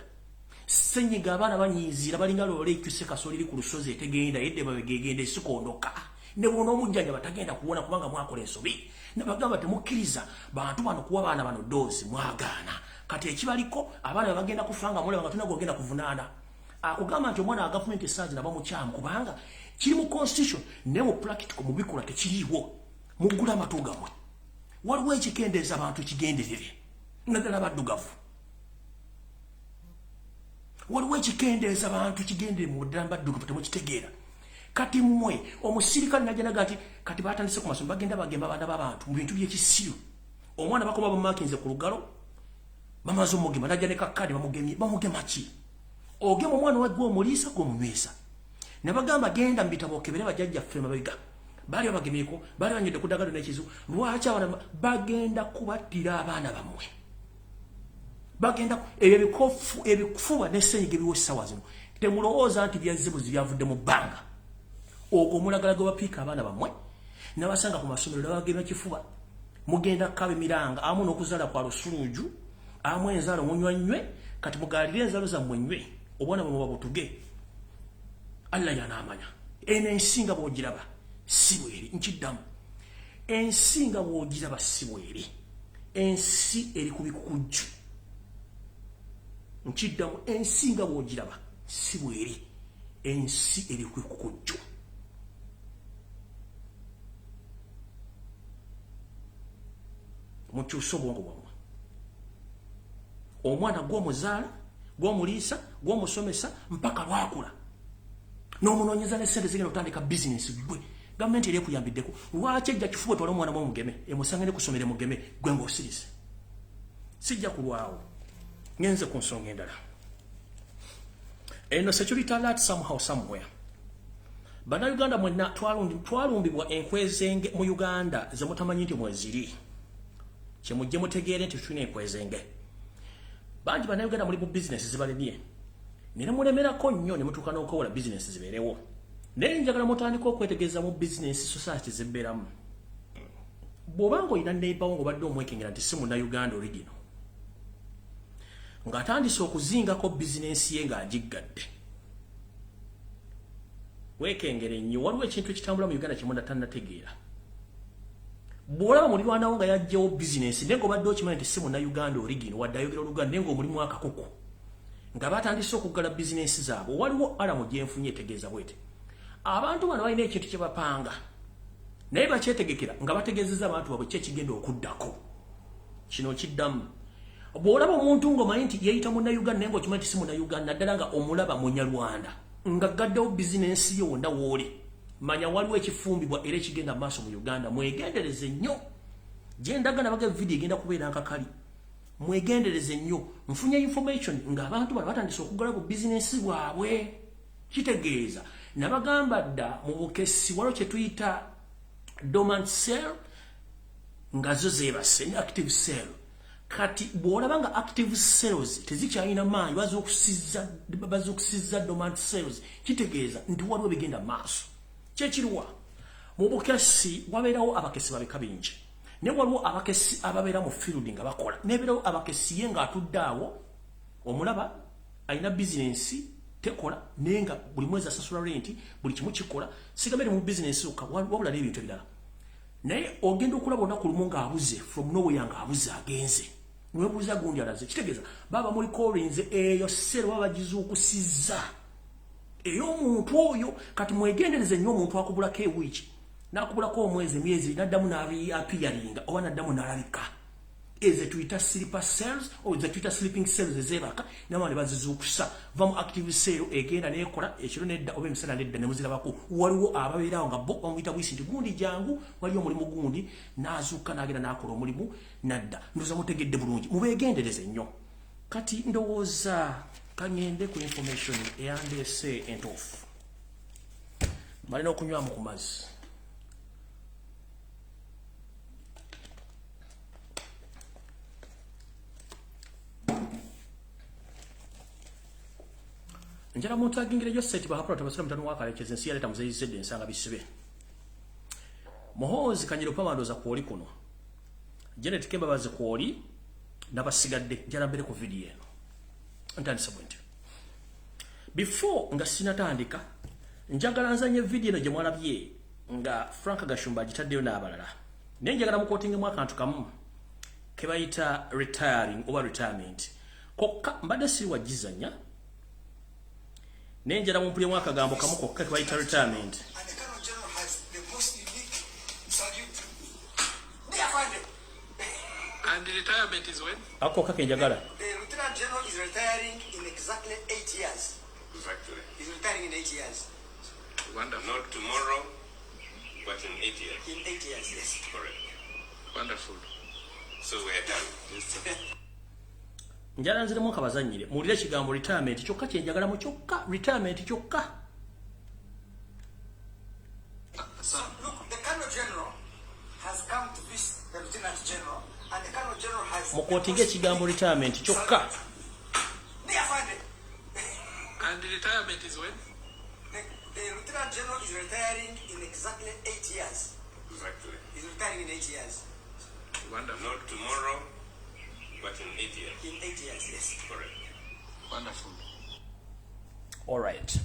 Ssenyiga abaana banyiizira balinga loole ekyuse kasooli eri ku lusozi etegenda yedde mabega egenda esikondoka. Ne bw'onoomujjanjaba tagenda kuwona kubanga mwakola ensobi. Nabagamba temukkiriza bantu bano kuwa baana bano doozi, mwagaana. Kati ekibaliko abaana bagenda kufa nga mulaba nga tulina gw'ogenda kuvunaana. Akugamba nti omwana wa gavumenti essaawa zino aba mukyamu kubanga kiri mu constitution naye mu practical mu bikolwa tekiriiwo. Muggule amatu gammwe. Waliwo ekikendeeza abantu kigenderere naddala abaddugavu. Waliwo ekikendeeza abantu kigendere mu ddala baddugavu temukitegeera. Kati mmwe omusirikale najja naga nti kati batandise ku masomero bagenda bagemba abaana b'abantu mu bintu by'ekisiru. Omwana bakoma bamumakinze ku lugalo bamaze omugema najja ne kakkaadi bamugemye. Bamugema ki? Ogema omwana wa gwe omuliisa gwe omunywesa. Ne bagamba genda mu bitabo okebere bajjajjaffe mabega. Baali babagemyeko, baali banywedde ku ddagala n'ekizibu. Lwaki abaana bagenda kubattira abaana bammwe? Bagenda ebyo ebikofu ebikufuba ne ssenyiga ebiwo essaawa zino. Temulowooza nti byazzibuzi byavudde mu bbanga. Ogwo omulagala gwe bapiika abaana bammwe n'abasanga ku masomero n'abagema kifuba. Mugenda kukaba emiranga awamu n'okuzaala kwa lusuluuju awamu enzaalo munywa nnywe. Kati mugaalire enzaalo zammwe nnywe obwana bwe mubabutuge. Allah yanaamanya. Eno ensi nga bw'ogiraba si bweri. Nkiddamu, ensi nga bw'ogiraba si bweri. Ensi eri ku bikukujju. Nkiddamu, ensi nga bw'ogiraba si bweri. Ensi eri ku bikukujju. Mukyuse obwongo bwammwe. Omwana gw'omuzaala, gw'omuliisa, gw'omusomesa mpaka lwakula. N'omunoonyeza ne ssente zigenda okutandika bizinensi gwe. Gavumenti eri ekuyambiddeko. Lwaki ejja kifuba etwale omwana mw'omugeme, emusange ne ku ssomero emugeme, gwe ng'osirise? Sijja kulwawo. Ngenze ku nsonga endala. Eno security alert somehow somewhere. Bannayuganda mwenna twalumbibwa enkwezenge mu Uganda ze mutamanyi nti mweziri. Kye mujje mutegeere nti tulina enkwezenge. Bangi Bannayuganda muli mu bizinesi zibalemye. Naye mulemerako nnyo ne mutuuka n'okukola bizinesi zibeerewo. Naye njagala mutandike okwetegereza mu bizinesi society zebbeeramu. Bw'oba ng'olina neighbor wo ng'obadde omwekengera nti si Munnayuganda original, ng'atandise okuzingako bizinensi ye ng'agiggadde, weekengere nnyo. Waliwo ekintu ekitambula mu Uganda kye munatannategeera. Bw'olaba mulirwanawo nga yaggyewo bizinensi naye ng'obadde okimanyi nti si Munnayuganda original, wadde ayogera Oluganda naye ng'omulimu akakuku, nga batandise okuggala bizinensi zaabwe, waliwo alamu gye nfunye etegeeza bwete. Abantu bano balina ekintu kye bapanga naye bakyetegekera nga bategeezezza abantu baabwe ki ekigenda okuddako. Kino kiddamu. Bw'olaba omuntu ng'omanyi nti yeeyita Munnayuganda naye ng'okimanyi nti si Munnayuganda, naddala nga omulaba Munyarwanda ng'aggaddewo bizinensi ye wonna w'oli, manya waliwo ekifumbibwa era ekigenda mu maaso mu Uganda. Mwegendereze nnyo. Gye ndaga nabaga vidiyo egenda kubeera nkakali. Mwegendereze nnyo. Nfunye information ng'abantu bano batandise okuggala bu bizinensi bwabwe. Kitegeeza nabagamba dda mu bukessi waliwo kye tuyita dormant cell nga zo zeebase ne active cell. Kati bw'olaba nga active cells tezikyalina maanyi, bazuukusizza dormant cells, kitegeeza nti waliwo ebigenda mu maaso. Kyekiruwa mu bukessi wabeerawo abakessi babika bingi, naye waliwo abakessi ababeera mu field nga bakola, nebeerawo abakessi ye ng'atudde awo omulaba alina bizinensi tekola, naye nga buli mwezi asasula renti, buli kimu kikola. Sigambe mu bizinensi yokka, wabula n'ebintu ebirala. Naye ogenda okulaba olunaku lumu ng'abuze from nowhere, ng'abuze agenze, newebuuza gundi alaze. Kitegeeza baba mulikolinze eyo cell baba bagizuukusizza ey'omuntu oyo. Kati mwegendereze nnyo omuntu akubulako ewiiki, n'akubulako omwezi, emyezi, n'addamu n'apiyaringa oba n'addamu n'alabika. Ezo tuyita sleeper cells oba ze tuyita sleeping cells ezeebaka, nabo ne bazizuukusa. Va mu active cell egenda neekola ekiro nedda oba emisana nedda ne muzirabako. Waliwo ababeerawo nga bo bamuyita bwisi nti gundi jangu, waliyo omulimu gundi, n'azuuka n'agenda n'akola omulimu nadda. Ndowooza mutegedde bulungi, mubeegendereze nnyo. Kati ndowooza kaŋŋende ku information eyandeese entuufu. Balina okunywamu ku mazzi. Njala muntu agingire Joseph Bahapula tabasira mutano wa Kalekezi ensi yaleta muzeeyi zedde ensanga bisibe. Muhoozi Kainerugaba ndowooza kwoli kuno, Janet Kembabazi kwoli, n'abasigadde. Njala mbere ku vidiyo eno. Ntandise bwe nti, before nga sinatandika, njagala nzanye vidiyo eno gye mwalabye nga Frank Gashumba agitaddeyo n'abalala, naye njagala muquotingemu akantu kamu ke bayita retiring oba retirement kokka. Mbadde siri wagizanya, naye njala mumpuliremu akagambo kamu kokka ke bayita retirement. And the Colonel General has the most unique salute. Dear Afande. And the retirement is when? Ako kokka ke njagala. The Lieutenant General is retiring in exactly 8 years. Exactly. He's retiring in 8 years. Wonderful. Not tomorrow, but in 8 years. In 8 years, yes. Correct. Wonderful. So we are done. Yes, sir. Njala nziremu nkabazannyire, muwulire ekigambo retirement kyokka kyenjagalamu kyokka, retirement kyokka. So, look, the Colonel General has come to visit the Lieutenant General, and the Colonel General has Muquotinga ekigambo retirement kyokka. Dear Afande. And the retirement is when? The Lieutenant General is retiring in exactly 8 years. Exactly. He's retiring in 8 years. Wonderful. Not tomorrow, but in 8 years. In 8 years, yes. Correct. Wonderful. Alright,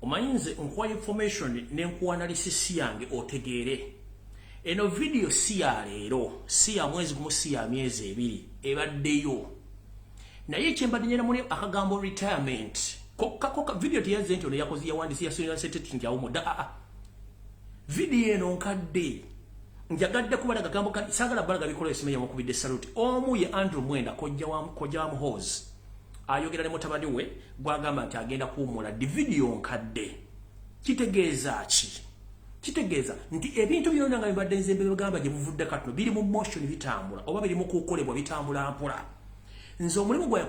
omanyi nze nkuwa information nenkuwa analysis yange otegeere. Eno video si ya leero, si ya mwezi gumu, si ya myezi 2, ebaddeyo, naye ekyembadde nyena muli akagambo retirement kokka kokka. Video teyazze nti ono yakoze, yawandiise, yasonyaseteti nti awumudde. Aa, video eno nkadde. Njagadde kubalaga gambo kati saagala balaga bikola esimenya mukubidde salute. Omu ye Andrew Mwenda, kojja wa Muhoozi, ayogera ne mutabani we gwagamba nti agenda kuwummula ddi. Video nkadde. Kitegeeza ki? Kitegeeza nti ebintu byonna nga bibadde nze mbibagamba gye buvudde katono biri mu motion, bitambula oba biri mu kukolebwa, bitambula mpola. Nze omulimu gwaye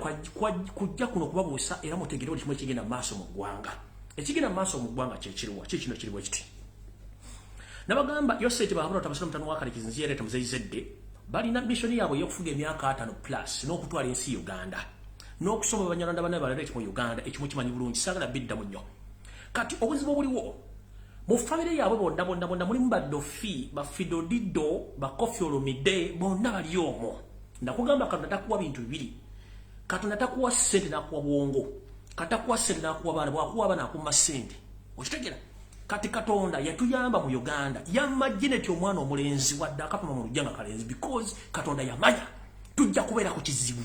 kujja kuno kubabuusa era mutegere buli kimu ekigenda mu maaso mu ggwanga. Ekigenda mu maaso mu ggwanga kyekiriwa? Kikino kiriwa kiti: nabagamba Yoseti bahabula tabasala mutano wa Kalekizi nziyereeta muzeyizedde balina mission yaabwe ey'okufuga emyaka 50 plus n'okutwala ensi Uganda n'okusoma Banyarwanda bannaye balala mu Uganda. Ekimu kimanyi bulungi, saagala biddamu nnyo. Kati obuzibu obuliwo mu famire yaabwe bonna bonna bonna mulimu badofi, bafidodido, bakofi olomide, bonna bali omwo. Nakugamba Katonda takuwa bintu bibiri. Katonda takuwa ssente n'akuwa bwongo, katakuwa ssente n'akuwa baana. Bwakuwa abaana akumma ssente, okitegera? Kati Katonda yatuyamba mu Uganda, yamma Janet omwana omulenzi wadde akapama mu lujja nga kalenzi, because Katonda yamanya tujja kubeera ku kizibu.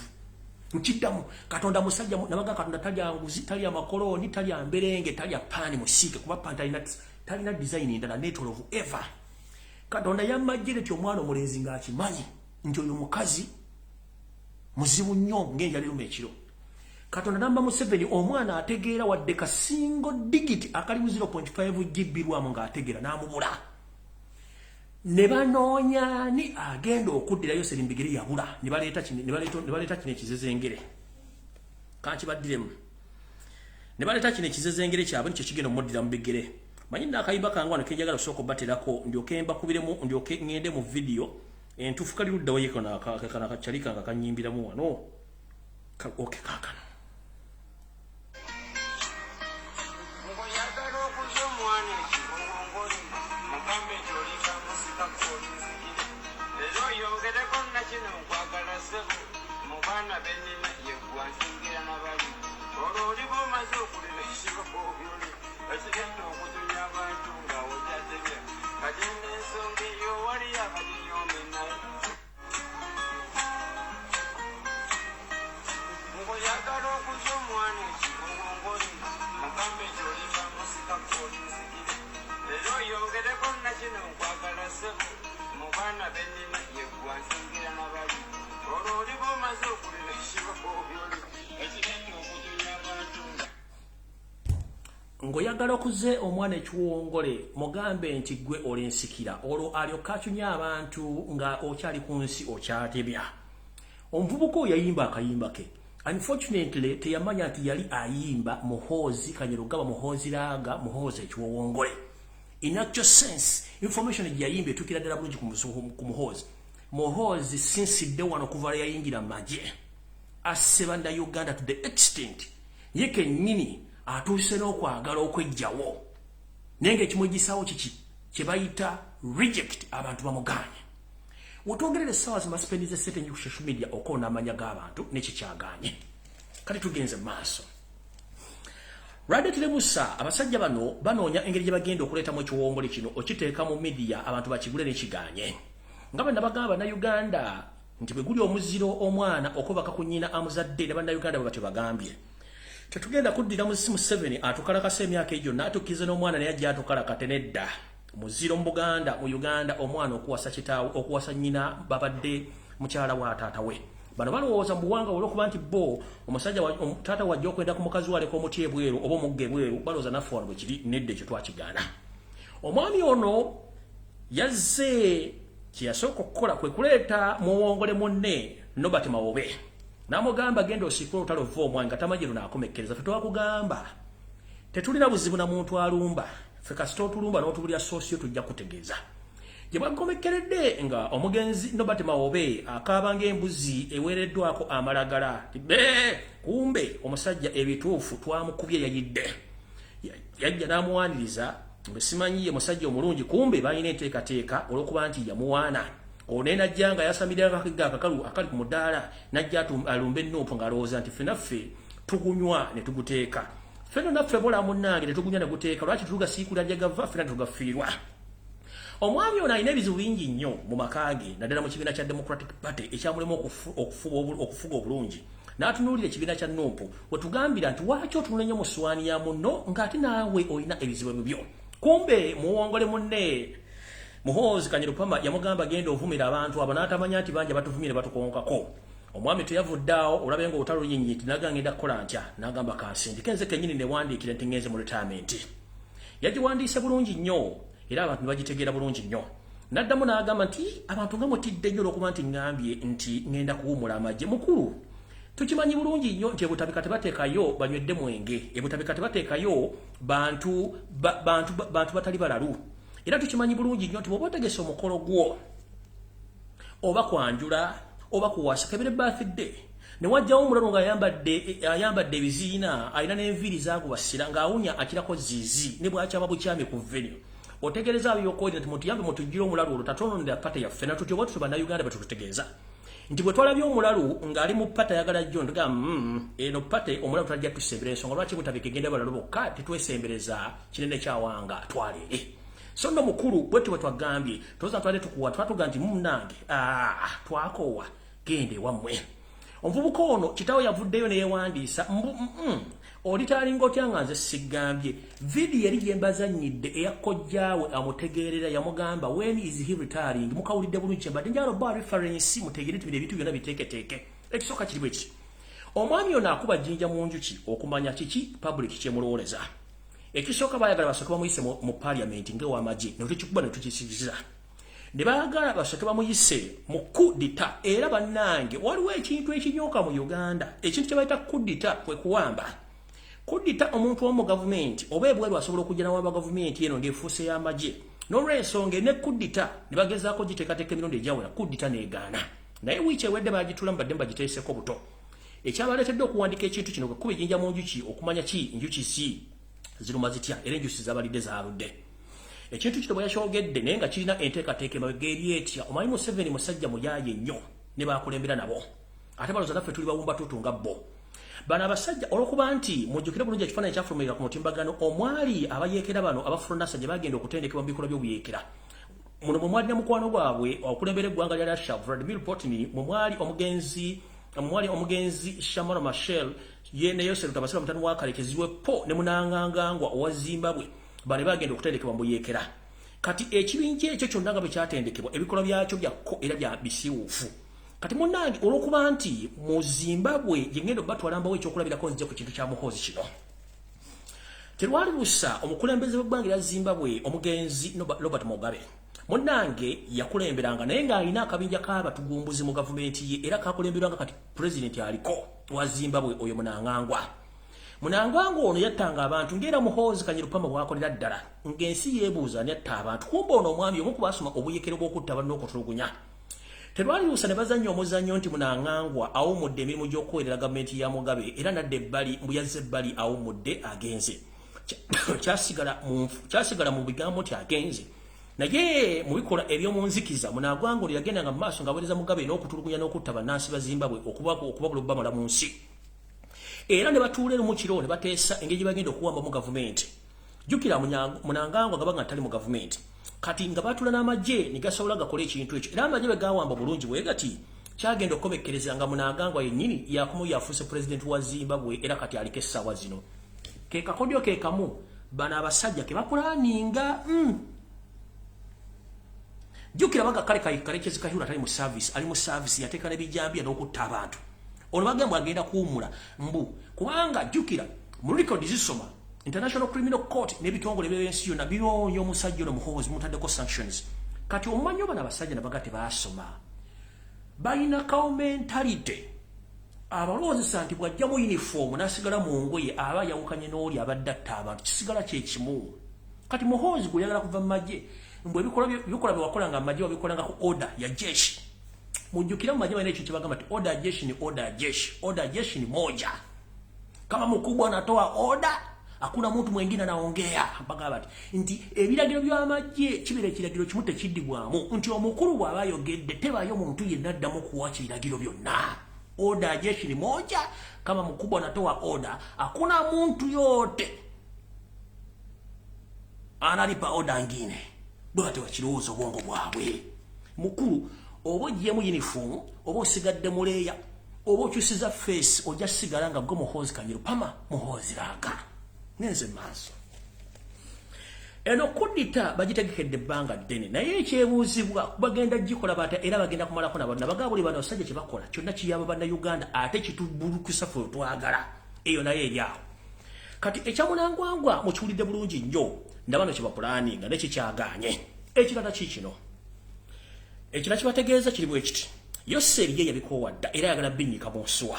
Nkiddamu, Katonda musajja. Nabaga Katonda talya nguzi, talya makoloni, talya mberenge, talya paani musiike, kuba paani talina design endala netolovu ever. Katonda yamma Janet omwana omulenzi ng'akimanyi nti oyo mukazi muzibu nnyo ng'enjala eruma ekiro. Katonda namba Museveni omwana ategeera wadde ka single digit akali mu 0.5 GB lwamu ng'ategeera n'amubula. Ne banoonya ani agenda okuddirayo Serimbigiri, yabula. Ne baleeta kino, ne baleeta kino ekizezengere. Kankibaddiremu. Ne baleeta kino ekizezengere kyabwe, nikyo kigenda omuddira mu bigere. Manyi nnaakayimba kange wano kenjagala osooka obaterako, ndyoke mbakubiremu, ndyoke ŋŋende mu vidiyo entuufu. Kali luddawo ye kano akakyali kange akanyimbiramu wano. Okay, kaakano. Nguyagala okuza omwana ekiwongole, mugambe nti olinga musika kolinzigire, era oyongereko nakino: nkwagala ssebo, mu baana bennina yeggwa nsingira nabali. Olwo oliba omaze okulira ekibobyole ekigenda okujunya abantu nga okyatebya. Kati n'ensonga eyo waliyo abaginyoomi naye. Nguyagala okuza omwana ekiwongole, mugambe nti olinga musika kolinzigire, era oyongereko nakino: nkwagala ssebo, mu baana bennina yeggwa nsingira nabali. Olwo oliba omaze okulira ekibobyole ekigenda okujunya abantu nga Ng'oyagala okuze omwana ekiwongole, mugambe nti gwe olensikira, olwo alyoka acunya abantu nga okyali ku nsi okyatebya. Omuvubuka oyo yayimba akayimba ke. Unfortunately teyamanya nti yali ayimba Muhoozi Kainerugaba, Muhoozi Laaga, Muhoozi ekiwongole. In actual sense, information gye yayimba etuukira ddala bulungi ku Muhoozi. Muhoozi since day one, okuva lwe yayingira magye, asse Bannayuganda to the extent ye kennyini atuuse n'okwagala okwejjawo, naye ng'ekimwegisawo kiki? Kye bayita reject, abantu bamuganye. Wetwogerera essaawa zino, baspendize sente nyi ku social media okwona amanya g'abantu nekikyaganye. Kati tugenze mu maaso. Radet Musa, abasajja bano banoonya engeri gye bagenda okuleetamu ekiwongole kino, okiteeka mu media abantu bakigule, n'ekiganye. Nga bwe nabagamba Bannayuganda nti bwe guli omuziro omwana okwebaka ku nnyina amuzadde, ne Bannayuganda bwe batyo bagambye. Tetugenda kuddira mu Museveni atukalakasa emyaka egyo n'atukkiriza n'omwana naye ajja atukalakate. Nedda, muziro mu Buganda, mu Uganda, omwana okuwasa kitaawe, okuwasa nnyina babadde mukyala wa taata we. Bano balowooza mu buwanga olwokuba nti bo omusajja taata wajja okwenda ku mukazi waleka omuti ebweru oba omugga ebweru, balowooza naffe wano bwe kiri. Nedda, ekyo twakigaana. Omwami ono yazze, kyeyasooka okukola kwe kuleeta muwongole munne Nobert Mawobe, n'amugamba, "Genda osiikule olutalo va omwanyi," nga tamanyi lunaakomekkereza. Ffe twakugamba tetulina buzibu na muntu alumba. Ffe kasita otulumba n'otubulya soosiyo, tujja kutegeeza gye bwakomekkeredde nga omugenzi Nobert Mawobe akaaba ng'embuzi eweereddwako amalagala. Be kumbe omusajja ebituufu twamukubye yayidde, yajja n'amuwaniriza bwe simanyi ye musajja omulungi. Kumbe balina enteekateeka olw'okuba nti yamuwaana ono, najja nga yasamira akakiga akakalu akali ku mudaala, najja alumbe ennuupu ng'alowooza nti ffenaffe tugunywa ne tuguteeka. Ffenno naffe bola munnange ne tugunywa ne guteeka. Lwaki tugasiikula gye gava, ffena tetugafiirwa? Omwami ono alina ebizibu bingi nnyo mu maka ge, naddala mu kibiina kya Democratic Party ekyamulemu okufuga obulungi. N'atunuulira ekibiina kya NUP, wetugambira nti waaki otunula nnyo mu swaani ya munno ng'ate naawe olina ebizibu bibyo? Kumbe muwongole munne Muhoozi Kanyirupama yamugamba, "Genda ovumira abantu abo," n'atamanya nti bangi batuvumire batukonkako. Omwami teyavudde awo, olabe nga olutalo lunyinyi nti naga ngenda kukola ntya? N'agamba, "Kansindike nze kennyini newandiikire nti ngenze mu retirement." Yagiwandiise bulungi nnyo era abantu ne bagitegeera bulungi nnyo. N'addamu n'agamba nti, "Abantu nga mutidde nnyo olw'okuba nti ŋŋambye nti ŋŋenda kuwumula amagye." Mukulu, tukimanyi bulungi nnyo nti ebutabika tebateekayo banywedde mwenge, ebutabika tebateekayo bantu bantu batali balalu. Era tukimanyi bulungi nnyo nti bw'oba otegese omukolo gwo, oba kwanjula oba kuwasa, kebere birthday, ne wajjawo omulalu ng'ayambadde ayambadde ebiziina, alina n'enviiri zaagubasira, ng'awunya akirako ziizi, ne bwakyama bukyami ku venue, otegereza abyokoodi nti mutuyambe mutugire omulalu olwo tatonondera party yaffe. Natutyo bwe tutyo Bannayuganda bwe tututegeeza nti bwe twalabye omulalu ng'ali mu party ayagala jjo ntuga eno party omulalu tajja tusembera. Ensonga lwaki butabika egenda balalu bokka, tetwesembereza kinene kyawanga twaleere. So nno mukulu, bwetyo bwe twagambye toza twale tukuwa twatuga nti munnange twakoowa, genda ewammwe. Omuvubuka ono kitaawe yavuddeyo neyewandiisa mbu oli talinga otya nga nze sigambye. Vidiyo eri gye mbazannyidde eya kojjaawe amutegeerera, yamugamba, "When is he retiring?" Mukawulidde bulungi. Kyembadde njagala obba reference, mutegeere nti bino ebintu byonna biteeketeeke. Ekisooka kiri bwe kiti: omwami ono akuba jjinja mu njuki okumanya kiki public kyemulowooleza. Ekisooka, baayagala basooke bamuyise mu parliament ng'ewamagye, ne tukikuba ne tukikiriza, ne baagala basooke bamuyise mu kudita. Era bannange, waliwo ekintu ekinyooka mu Uganda, ekintu kye bayita kudita, kwe kuwamba. Kudita, omuntu omu gavumenti oba ebweru asobola okujja nawamba gavumenti eno ng'efuuse y'amagye. N'olwensonga ne kudita ne bagezaako giteekateeka emirundi egyawera, kudita n'egaana. Naye wiiki ewedde bagitulamu, badde bagiteeseko buto. Ekyabaleetedde okuwandika ekintu kino kwekuba ejjinja mu njuki okumanya ki njuki si ziruma zitya, era enjuki zabalidde zaaludde. Ekintu kino bwe yakyogedde, naye nga kirina enteekateeka emabega eri etya. Omanyi Museveni musajja muyaaye nnyo ne bakulembera nabo, ate balowooza naffe tuli bawumba tutu nga bo. Bano abasajja, olwokuba nti mujjukire bulungi ekifaananyi ekyafulumira ku mutimbagano omwali abayeekera bano aba FRONASA gye bagenda okutendekebwa mu bikolwa by'obuyeekera, muno mwe mwali ne mukwano gwabwe okulembera eggwanga lya Russia, Vladimir Putin, mwe mwali omugenzi Samora Machel, ye ne Yosef Tabasira mutani wa Kalekezi po ne Munangangangwa owa Zimbabwe. Bano bagenda okutendekebwa mu buyeekera. Kati ekibinja ekyo kyonna nga bwe kyatendekebwa, ebikolwa byakyo byakko era bya bisiwuufu. Kati munnange, olwokuba nti mu Zimbabwe gye ngenda obatwala mbawo ekyokulabirako, nzija ku kintu kya Muhoozi kino. Terwali busa omukulembeze w'eggwanga erya Zimbabwe, omugenzi Robert Mugabe, munnange yakulemberanga naye ng'alina akabinja k'abatugumbuzi mu gavumenti ye, era kakulemberwanga kati pulezidenti aliko wa Zimbabwe oyo Munangangwa. Munangangwa ono yattanga abantu ng'era Muhoozi Kanyirupama bw'akolera ddala, ng'ensi yeebuuza ani atta abantu. Kumba ono omwami omu ku baasoma obuyekero bw'okutta banne okutulugunya. Terwaliruusa ne bazannya omuzannyo nti Munangangwa awummudde emirimu gy'okuweerera gavumenti ya Mugabe, era nadda ebbali, mbu yazza ebbali, awummudde, agenze. Kyasigala mu bigambo nti agenze. Naye mu bikola eby'omunzikiza, Munagwanga yagendanga mu maaso ng'aweereza Mugabe n'okutulugunya n'okutta bannansi ba Zimbabwe, okubabula obbamala mu nsi. Era ne batuula ero mu kiro ne bateesa engeri gye bagenda okuwamba mu gavumenti. Jjukira, Munangangwa gaba nga tali mu gavumenti. Kati nga batuula n'amagye ne gasobola gakola ekintu ekyo. Era amagye bwe gawamba bulungi bwe gati, kyagenda okukomekkereza nga Munangangwa yennyini yakomawo, yafuuse pulezidenti wa Zimbabwe, era kati aliko essaawa zino. Ke kakodyo ke kamu bano abasajja ke bakulaaninga. Jjukira baga kale Kalekezi Kahura tali mu service, ali mu service yateeka n'ebijambiya n'okutta abantu. Ono bagamba agenda kuwummula mbu kubanga jjukira mu record zisoma International Criminal Court n'ebitongole by'ensi yonna biroonya omusajja ono Muhoozi, mutaddeko sanctions. Kati omumanyi, bano abasajja nabaga tebaasoma, balina cow mentality, abalowoozesa nti bw'ajja mu uniform n'asigala mu ngoye aba ayawukanye n'oli abadde atta abantu, kisigala kyekimu. Kati Muhoozi gwe oyagala kuva mu magye, mbu ebikola bye wakola nga amagye wabikolanga ku order ya jeshi. Mujjukira mu magye balina ekyo kyebagamba nti order ya jeshi ni order ya jeshi, order ya jeshi ni moja, kama mkubwa anatoa order hakuna mtu mwingine anaongea. Bagamba bati nti ebiragiro by'amagye kibeera ekiragiro kimu, tekiddibwamu, nti omukulu bw'aba ayogedde tebaayo muntu yenna addamu kuwa kiragiro byonna. Order ya jeshi ni moja, kama mkubwa anatoa order hakuna mtu yote analipa order ngine. Bwate bakirowooza obwongo bwabwe. Mukulu, oba ogyemu uniform, oba osigadde muleeya, oba okyusiza face, ojja sigala nga gwe Muhoozi Kanyirupama Muhoozi Raaga. Ngenze maaso. Eno kuddita bagitegekedde ebbanga ddene, naye ekyebuuzibwa, bagenda gikola batya era bagenda kumalako nabo? Nabaga buli bano basajja kye bakola kyonna kiyamba Bannayuganda, ate kitubulukusa ffe twagala eyo naye eri awo. Kati ekyamunangwangwa mukiwulidde bulungi nnyo, ndabano kye bapulaninga nekikyaganye. Ekirala kiikino, ekirala kibategeeza kiri bwe kiti: Yoseri ye yabikoowa dda era ayagala binnyika mu nsuwa,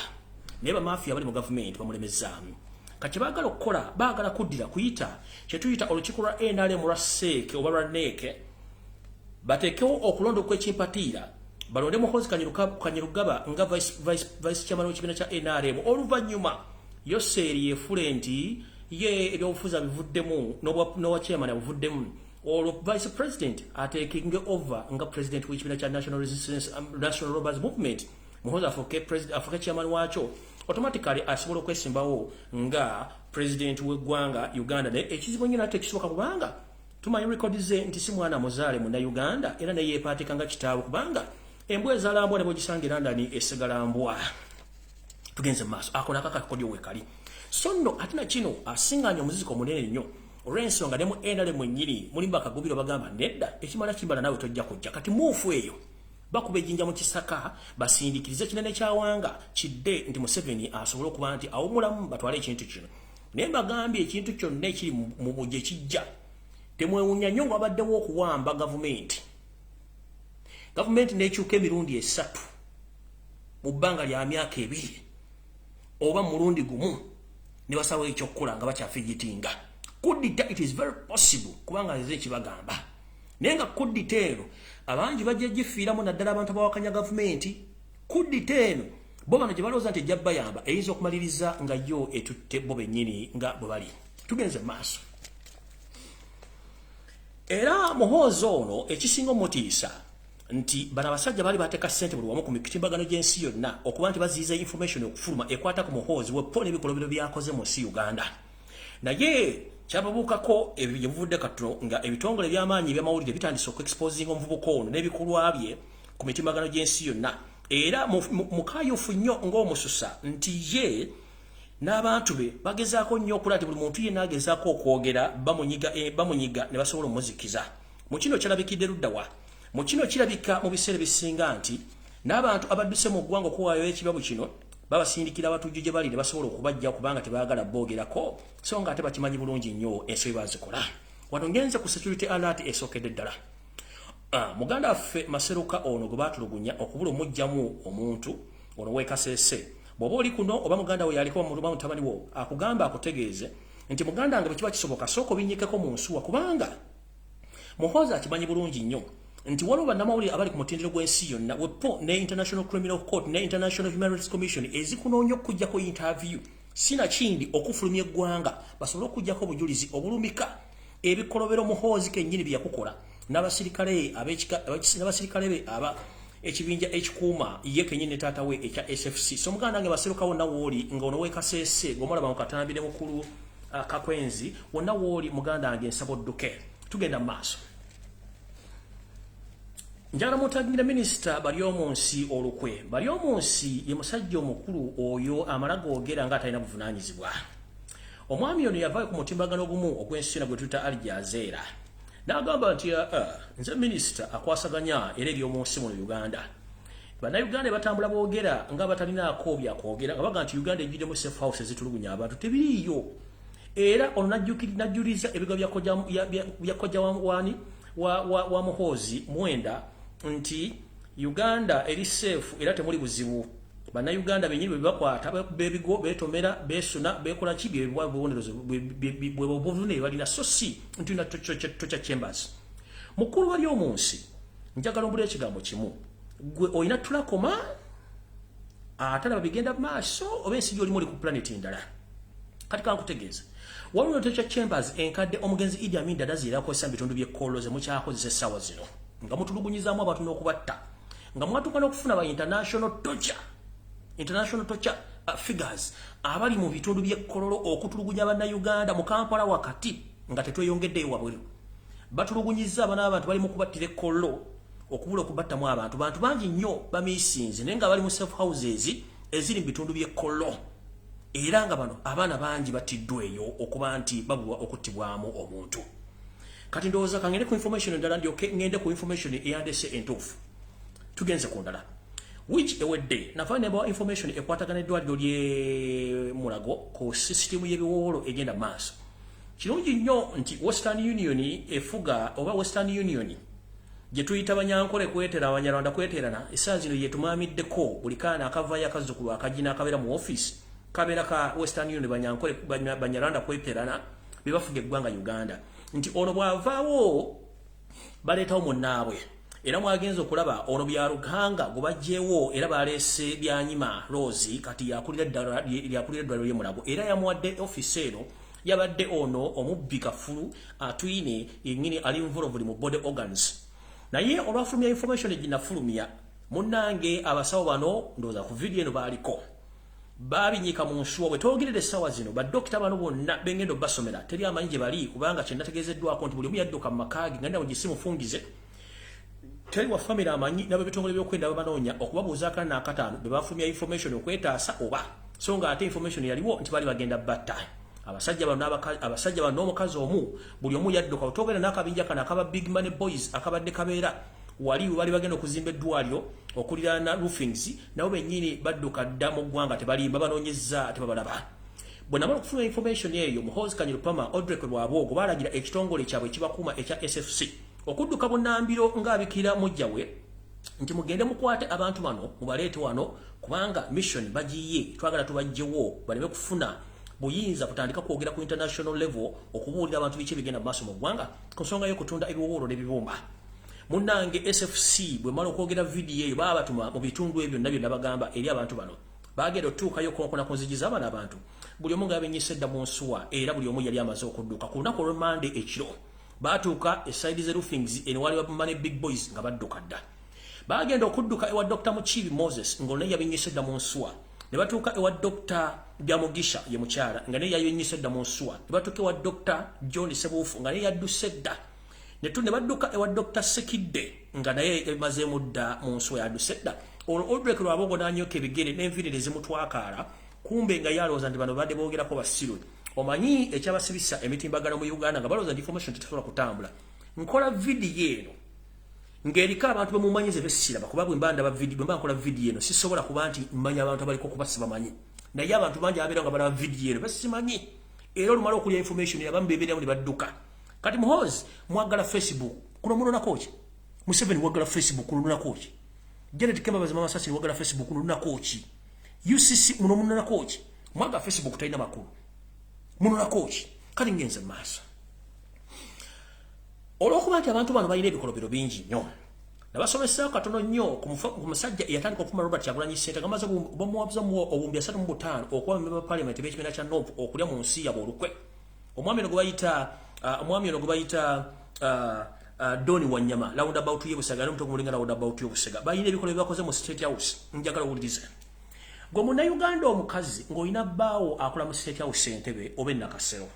naye bamafiya bali mu gavumenti bamulemezaamu. Kati baagala okukola, baagala kuddira kuyita kyetuyita olukiiko lwa NRM lwa CEC oba lwa NEC, bateekewo okulonda okwekimpatiira, balonde Muhoozi Kanyerugaba nga vice chairman w'ekibiina kya NRM. Oluvannyuma Yoseri yeefule nti ye ebyobufuzi abivuddemu, n'obwa chairman abuvuddemu, olwo vice president atekinge over nga president w'ekibiina kya National Resistance, National Robbers Movement. Muhoozi afuuke president, afuuke chairman waakyo, automatically asobola okwesimbawo nga president w'eggwanga Uganda. Naye ekizibu nnyo nate tekisoboka, kubanga tumanyi record ze nti si mwana muzaale Munnayuganda, era naye yeepaatika nga kitaawe, kubanga embwa ezaala mbwa, ne bw'ogisanga e London esigala mbwa. Tugenze mu maaso. Ako nako akakodyo wekali. So nno ate na kino asiŋŋaanya omuziziko munene nnyo, olw'ensonga ne mu NRM mwennyini mulimu bakagubiro bagamba nedda, ekimala kimbala naawe tojja kujja. Kati muufu eyo bakuba ejjinja mu kisaka, basindikirize kinene kyawanga kidde nti Museveni asobole okuba nti awumulamu, batwale ekintu kino. Naye mbagambye, ekintu kyonna ekiri mu bugye kijja, temwewunya nnyo nga wabaddewo okuwamba gavumenti, gavumenti n'ekyuka emirundi 3 mu bbanga lya myaka 2 oba mulundi gumu, ne basalawo ekyokukola nga bakyafigitinga kuddita. It is very possible, kubanga nze ekibagamba, naye nga kuddita eno abangi bajja gifiiramu, naddala abantu abawakanya gavumenti. Kuddita eno bo bano gye balowooza nti ejja bayamba, eyinza okumaliriza nga yo etutte bo bennyini nga bwe bali. Tugenze maaso. Era Muhoozi ono ekisinga omutiisa nti bano abasajja baali bateeka ssente buli wamu ku mitimbagano gy'ensi yonna okuba nti baziyiza information okufuluma ekwata ku Muhoozi wepo n'ebikolobero byakoze mu nsi Uganda. Naye kyababuukako ebyo gye buvudde katono nga ebitongole eby'amaanyi ebyamawulire bitandise okuexposinga omuvubuka ono n'ebikolwa bye ku mitimbagano gy'ensi yonna. Era mukayufu nnyo ng'omususa nti ye n'abantu be bagezaako nnyo okulaba nti buli muntu yenna agezaako okwogera bamunyiga, bamunyiga ne basobola omuzikiza. Mu kino kyalabikidde luddawa? Mu kino kirabika mu biseera ebisinga nti n'abantu abadduse mu ggwanga okuwaayo ekibabu kino babasindikira abatujju gye bali ne basobola okubajja, kubanga tebaagala boogerako, so nga ate bakimanyi bulungi nnyo ensobi bazikola. Wano ngenze ku security alert esookedde ddala. Muganda waffe Maseruka ono gwe baatulugunya okubula omugjamu omuntu ono weekaseese, bw'oba oli kuno oba muganda we yaliko oba mutabani wo, akugamba akutegeeze nti muganda wange, bwe kiba kisoboka sooka obinyikeko mu nsuwa, kubanga Muhoozi akimanyi bulungi nnyo nti waliwo bannamawulire abali ku mutendero gw'ensi yonna wepo ne International Criminal Court ne International Human Rights Commission ezikunoonya okuggyako interview, sinakindi okufulumya eggwanga basobole okuggyako obujulizi obulumika ebikolobero Muhoozi kennyini bye yakukola. N'abasirikale n'abasirikale be aba ekibinja ekikuuma ye kennyini ne taata we ekya SFC. So muganda wange Maseruka, wonna wooli nga ono weekaseese ng'omulaba mu katambi ne mukulu Kakwenzi, wonna wooli muganda wange nsaba odduke. Tugenda mu maaso. Njagala mutagira Minisita Baryomunsi olukwe. Baryomunsi ye musajja omukulu oyo amala googera nga atalina buvunaanyizibwa. Omwami ono yavaayo ku mutimbagano ogumu ogw'ensi gwe tuyita Al Jazeera n'agamba nti, "Nze minisita akwasaganya era ebyomunsi muno Uganda. Bannayuganda batambula boogera nga batalinaako byakwogera, nga baga nti Uganda ejjuddemu safe house ezitulugunya abantu, tebiriiyo." Era ono najjuliza ebigo bya kojja wani wa Muhoozi Mwenda nti Uganda eri safe era temuli buzibu. Bannayuganda bennyini bwe bakwata bebigo, betomera, besuna, bekola ki, byebibonerezo bwe buvune balina, so si nti na torture chambers. Mukulu wali omunsi, njagala ombula ekigambo kimu. Gwe olina tulakoma atalaba bigenda maaso, oba ensi gy'olimu oli ku planet ndala? Kati kankutegeeza, waliwo torture chambers enkadde omugenzi Idi Amin Dada ze yakozesa mu bitundu by'e Kololo, ze mukyakozesa essaawa zino, nga mutulugunyizaamu abantu n'okubatta, nga mwatuuka n'okufuna ba international torture figures abali mu bitundu by'e Kololo okutulugunya Bannayuganda mu Kampala wakati nga tetweyongeddeyo wabweru. Batulugunyiza abaana b'abantu, bali mu kubattira e Kololo, okubula okubattamu abantu. Bantu bangi nnyo bamisinze, naye nga bali mu safe houses eziri mu bitundu by'e Kololo, era nga bano abaana bangi battiddwa eyo okuba nti babulwa okuttibwamu omuntu. Kati ndowooza kangende ku information endala, ndyoke ngende ku information eyandese entuufu. Tugenze ku ndala. Wiiki ewedde nafa nembawa information ekwatagana eddwaliro ly'e Mulago ku sisitimu y'ebiwowolo egenda maaso. Kirungi nnyo nti Western Union efuga, oba Western Union gye tuyita Banyankole kwetera, Abanyarwanda kweterana, essaawa zino yetumaamiddeko. Buli kaana akavayo akazzukulu akagina akabeera mu office kabeera ka Western Union, Banyankole, Banyarwanda kweterana, be bafuga eggwanga Uganda, nti ono bw'avaawo baleetawo munnaabwe. Era mwagenza okulaba ono Byaruhanga gwe baggyewo, era baleese Byanyima Rose, kati yakulira eddwaliro ly'e Mulago, era yamuwadde offisi eno. Yabadde ono omubbi kafulu Atwine yennyini ali involved mu body organs. Naye olwafulumya information eginafulumya, munnange, abasawo bano ndowooza ku vidiyo eno baaliko babinyika mu nsuwa. Bwe twogerera essaawa zino, badokita bano bonna bengenda obbasomera teri amanyi gye bali, kubanga kye nategeezeddwako nti buli omu yadduka mu maka ge nga ndawo gisimufungize, teri wa famire amanyi. N'ab'ebitongole by'okwenda babanoonya okubabuuza akana n'akataano be bafulumya information okwetaasa oba so nga ate information yaliwo nti bali bagenda batta abasajja bano. Abasajja bano n'omukazi omu, buli omu yadduka. Otwogera n'akabinja kano akaba Big Money Boys akabadde kabeera wali we bali bagenda okuzimba eddwaliro okuliraana Roofings, nabo bennyini badduka dda mu ggwanga, tebalimba, banoonyezza tebabalaba. Bwe namala okufuna information eyo, Muhoozi Kainerugaba, Odrek Rwabwogo baalagira ekitongole kyabwe ekibakuuma ekya SFC okudduka bunnambiro ng'abikira mujja we nti, "Mugende mukwate abantu bano mubaleete wano, kubanga mission bagiye, twagala tubajjewo baleme kufuna buyinza kutandika kwogera ku international level okubuulira abantu biki ebigenda mu maaso mu ggwanga ku nsonga y'okutunda ebiwowolo n'ebibumba." Munnange, SFC bwe mala okwogera vidiyo eyo, baba batuma mu bitundu ebyo byonna byonna bagamba eri abantu bano. Bagenda otuukayo konkona ku nzigi z'abano abantu, buli omu nga yabenyise dda mu nsuwa, era buli omu yali amaze okudduka. Ku lunaku olw'Emande ekiro baatuuka e side ze Roofings eno wali Money Big Boys nga badduka dda. Bagenda okudduka ewa Dr Mukiibi Moses ng'ono naye yabenyise dda mu nsuwa, ne batuuka ewa Dr Byamugisha, ye mukyala, nga naye yabenyise dda mu nsuwa, ne batuuka ewa Dr John Sebuufu nga naye yadduse dda, ne badduka ewa Dr Sekidde nga naye yamazeemu dda mu nsuwa, yadduse dda. Olwo Odrek Rwabwogo n'anyoka ebigere n'enviiri ne zimutwakaala, kumbe nga yalowooza nti bano badde boogerako basiru. Omanyi ekyabasibisa emitimbagano mu Uganda, nga balowooza nti information tesobola kutambula. Nkola vidiyo eno ng'eriko abantu bemumanyi ze besiraba, kuba bwe mba ndaba vidiyo, bwe mba nkola vidiyo eno, sisobola kuba nti mmanya abantu abaliko kuba sibamanyi. Naye abantu bangi ababeera nga balaba vidiyo eno besimanyi, era olumala okulya information abamu bebeeramu ne badduka. Kati Muhoozi mwagala Facebook kuno munonako ki? Museveni wagala Facebook kuno munonako ki? Janet Kembabazi Mama Sasini wagala Facebook kuno munonako ki? UCC muno munonako ki? Mwagala Facebook talina makulu, munonako ki? Kati ngenze maaso. Olw'okuba nti abantu bano balina ebikolobero bingi nnyo, nabasomesaako katono nnyo ku musajja eyatandika okufuma Robert Kyagulanyi Ssentamu, gamaze bamuwabuza obuwumbi 35 okuba memba parliament b'ekibiina kya NUP okulya mu nsi yabwe olukwe. Omwami ono gwe bayita Doni Wanyama roundabout y'Obusega n'omuto gumulinga roundabout y'Obusega balina ebikolwa bye bakoze mu State House. Njagala owulirize. Gwe Munnayuganda omukazi ng'olina bbaawo akola mu State House Entebbe oba Nakasero,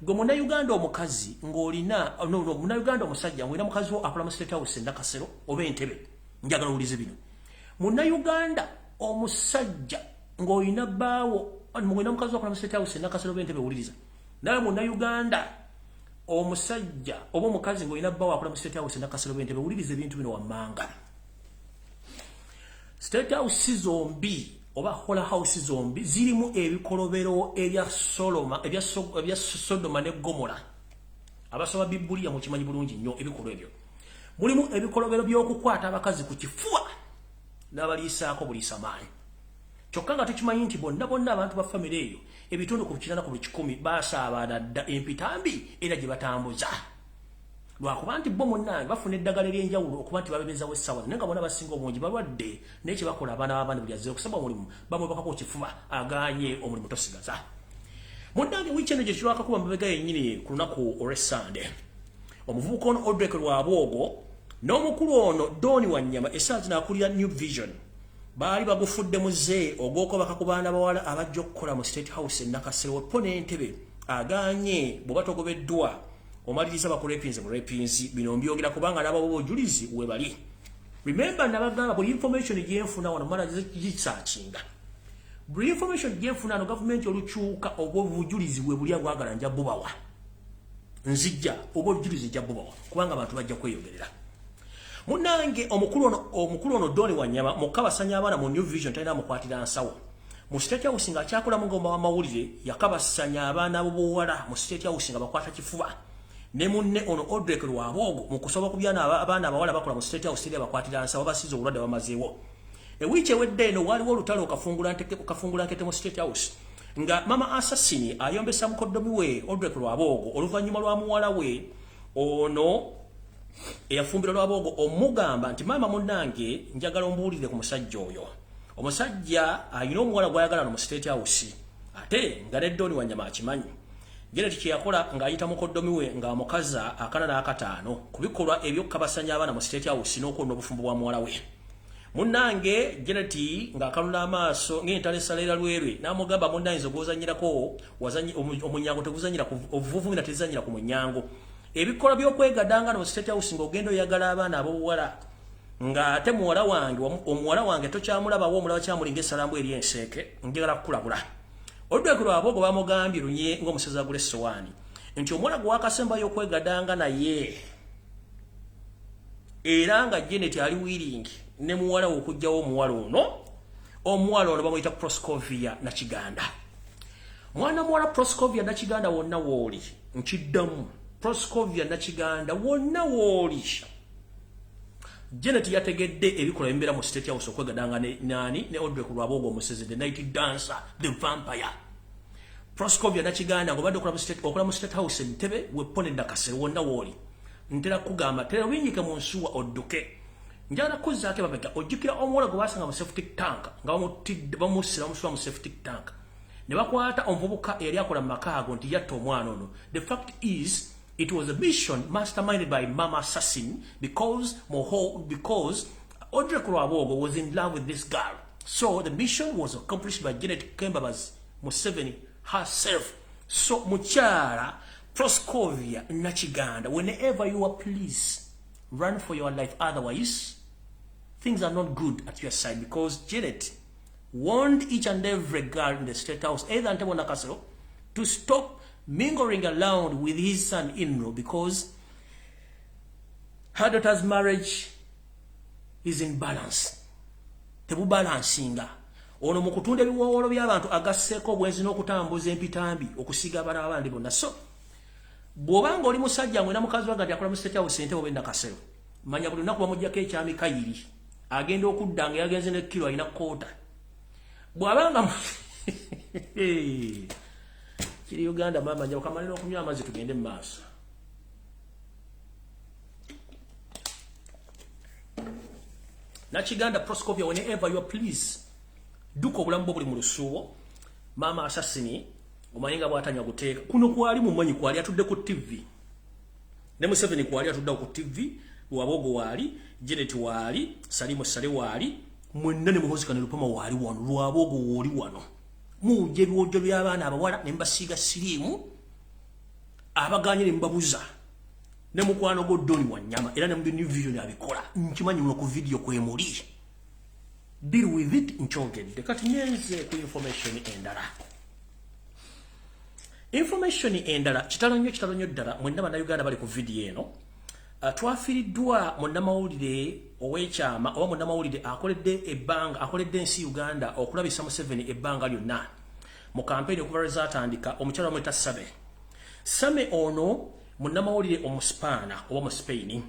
gwe Munnayuganda omukazi ng'olina no, Munnayuganda omusajja ng'olina mukazi wo akola mu State House Nakasero oba Entebbe, njagala owulirize bino. Munnayuganda omusajja ng'olina bbaawo ng'olina mukazi wo akola mu State House Nakasero oba Entebbe, wuliriza. Nawe Munnayuganda omusajja oba omukazi ng'olina bbaawo akola mu State House Nakasero oba Entebbe, wuliriza ebintu bino wammanga. State House zombi oba whore house zombi zirimu ebikolobero ebya Soloma, ebya Sodoma ne Gomora. Abasoma Bibuliya mukimanyi bulungi nnyo ebikolwa ebyo. Mulimu ebikolobero by'okukwata abakazi ku kifuba n'abaliisaako buliisa maanyi. Kyokka nga tukimanyi nti bonna bonna abantu ba famire eyo ebitundu ku 8 ku buli 100 basaabaana dda empitambi era gye batambuza. Lwakuba nti bo munnange bafuna eddagala ery'enjawulo okuba nti babebezawo essaawa, naye nga bonna basinga obungi balwadde, naye kye bakola abaana b'abaana buli azze okusaba omulimu bamwebakako kifuba aganye omulimu tosigaza. Munnange, wiiki eno gye kirwakakuba mabega yennyini ku lunaku olw'Essande, omuvubuka ono Odrek Rwabwogo n'omukulu ono Doni Wanyama essaawa zino akulira New Vision baali bagufudde muze ogw'okwebaka ku baana bawala abajja okukola mu State House e Nakasero wepo n'Entebe. Aganye bw'oba togobeddwa omaliriza bakurepinze burepinzi. Bino mbyogera kubanga n'ababo obujulizi we bali. Remember, nabagamba buli information gyenfuna wano mala gisearchinga. Buli information gyenfuna no gavumenti olukyuka oba obujulizi we buli abwagala nja bubawa. Nzijja oba obujulizi nja bubawa kubanga abantu bajja kweyogerera. Munnange, omukulu ono Doni Wanyama mukabasanya abaana mu New Vision talina mukwatira nsawo. Mu State House ng'akyakolamu ng'oma w'amawulire yakabasanya abaana b'obuwala mu State House nga bakwata kifuba ne munne ono Odrek Rwabwogo. Mu kusoba ku byana abaana abawala bakola mu State House teri abakwatira nsawo, basize obulwadde bamazeewo. Ewiiki ewedde eno waliwo olutalo kafungula nkete mu State House nga mama assassin ayombesa mukoddomi we Odrek Rwabwogo oluvannyuma lwa muwala we ono eyafumbira Rwabwogo omugamba nti, "Maama munnange, njagala ombuulire ku musajja oyo. Omusajja alina omuwala gw'ayagala no mu State House," ate nga ne Doni Wanyama akimanyi. Janet kye yakola ng'ayita mukoddomi we ng'amukaza 45 ku bikolwa ebyokukabasanya abaana mu State House n'okwonna obufumbo bwa muwala we. Munnange, Janet ng'akanula amaaso ng'entala esaleera lwerwe n'amugamba, "Munnange, nze gw'ozannyirako omunyango teguzannyira obuvuvumira tezannyira ku munyango. Ebikolwa by'okwegadanga no mu State House ng'ogenda oyagala abaana ab'obuwala ng'ate muwala wange omuwala wange tokyamulabawo, omulaba kyamulinga essalambu eri enseeke, njagala kukulabula." Oludweko lwabwe bamugambye lunye ng'omusezi agula essowaani nti omuwala gwe wakasembayo okwegadanga naye era nga Janet ali willing ne muwala we okuggyawo omuwala ono bamuyita Proscovia Nakiganda. Mwana muwala Proscovia Nakiganda, wonna wooli, nkiddamu, Proscovia Nakiganda, wonna wooli, Janet yategedde ebikolwa ebibeera mu State House okwegadanga ne nani, ne Odrek Rwabwogo omusezi, the night dancer, the vampire. Proscovia Nakiganda, ng'obadde okola mu State House Entebbe weppone Nakasero, wonna wooli, ntera kugamba tera winyike mu nsuwa odduke. Njagala kuzzaako emabega. Ojjukira omuwala gwe basanga mu septic tank nga bamussira bamusuba mu septic tank ne bakwata omuvubuka eyali akola mu maka ago nti yatta omwana ono. The fact is it was a mission masterminded by Mama Assassin because Odrek Rwabwogo was in love with this girl. So the mission was accomplished by Janet Kembabazi Museveni herself. So mukyala Proscovia Nakiganda, whenever you are, please run for your life, otherwise things are not good at your side, because Janet warned each and every girl in the State House, either Ntebe Nakasero, to stop mingling around with his son-in-law because her daughter's marriage is in balance. Tebubalansinga. Ono mu kutunda ebiwoowolo by'abantu agasseeko obwenzi n'okutambuza empitambi okusiga abaana abandi bonna. So bw'obanga oli musajja ng'olina mukazi wange nti akola mu State House Entebbe oba Nakasero, manya buli lunaku bamuggyako ekyamikayiri, agenda okudda nga yagenze ne kiro alina koota. Bw'abanga kiri Uganda, maama nja okamalira okunywa amazzi tugende mu maaso. Nakiganda Proscovia, whenever you are, please dduka, obulamu bwo buli mu lusuubo. Maama assassin omanyi nga bw'atanywa guteeka kuno kwali mumanyi kwali atudde ku TV. Ne Museveni kwali atudde ku TV, Wabogo waali, Janet waali, Salimu Sale waali, mwenna ne Muhoozi Kainerugaba waali wano, Lwabogo wooli wano. Mujja ebiwojjo by'abaana abawala ne mbasiiga siriimu, abaganye ne mbabuza. Ne mukwano gwo Doni Wanyama era ne mu New Vision abikola. Nkimanyi muno ku video kwemuli. Deal with it, nkyogedde. Kati nyenze ku information endala. Information endala, kitalo nnyo, kitalo nnyo ddala, mwenna Bannayuganda bali ku video eno. Twafiiriddwa munnamawulire ow'ekyama oba munnamawulire akoledde ebbanga, akoledde ensi Uganda okulabisa Museveni ebbanga lyonna mu kampeyini okuva lwe zaatandika, omukyala bamweta Same. Same ono munnamawulire Omuspaana oba mu Spain.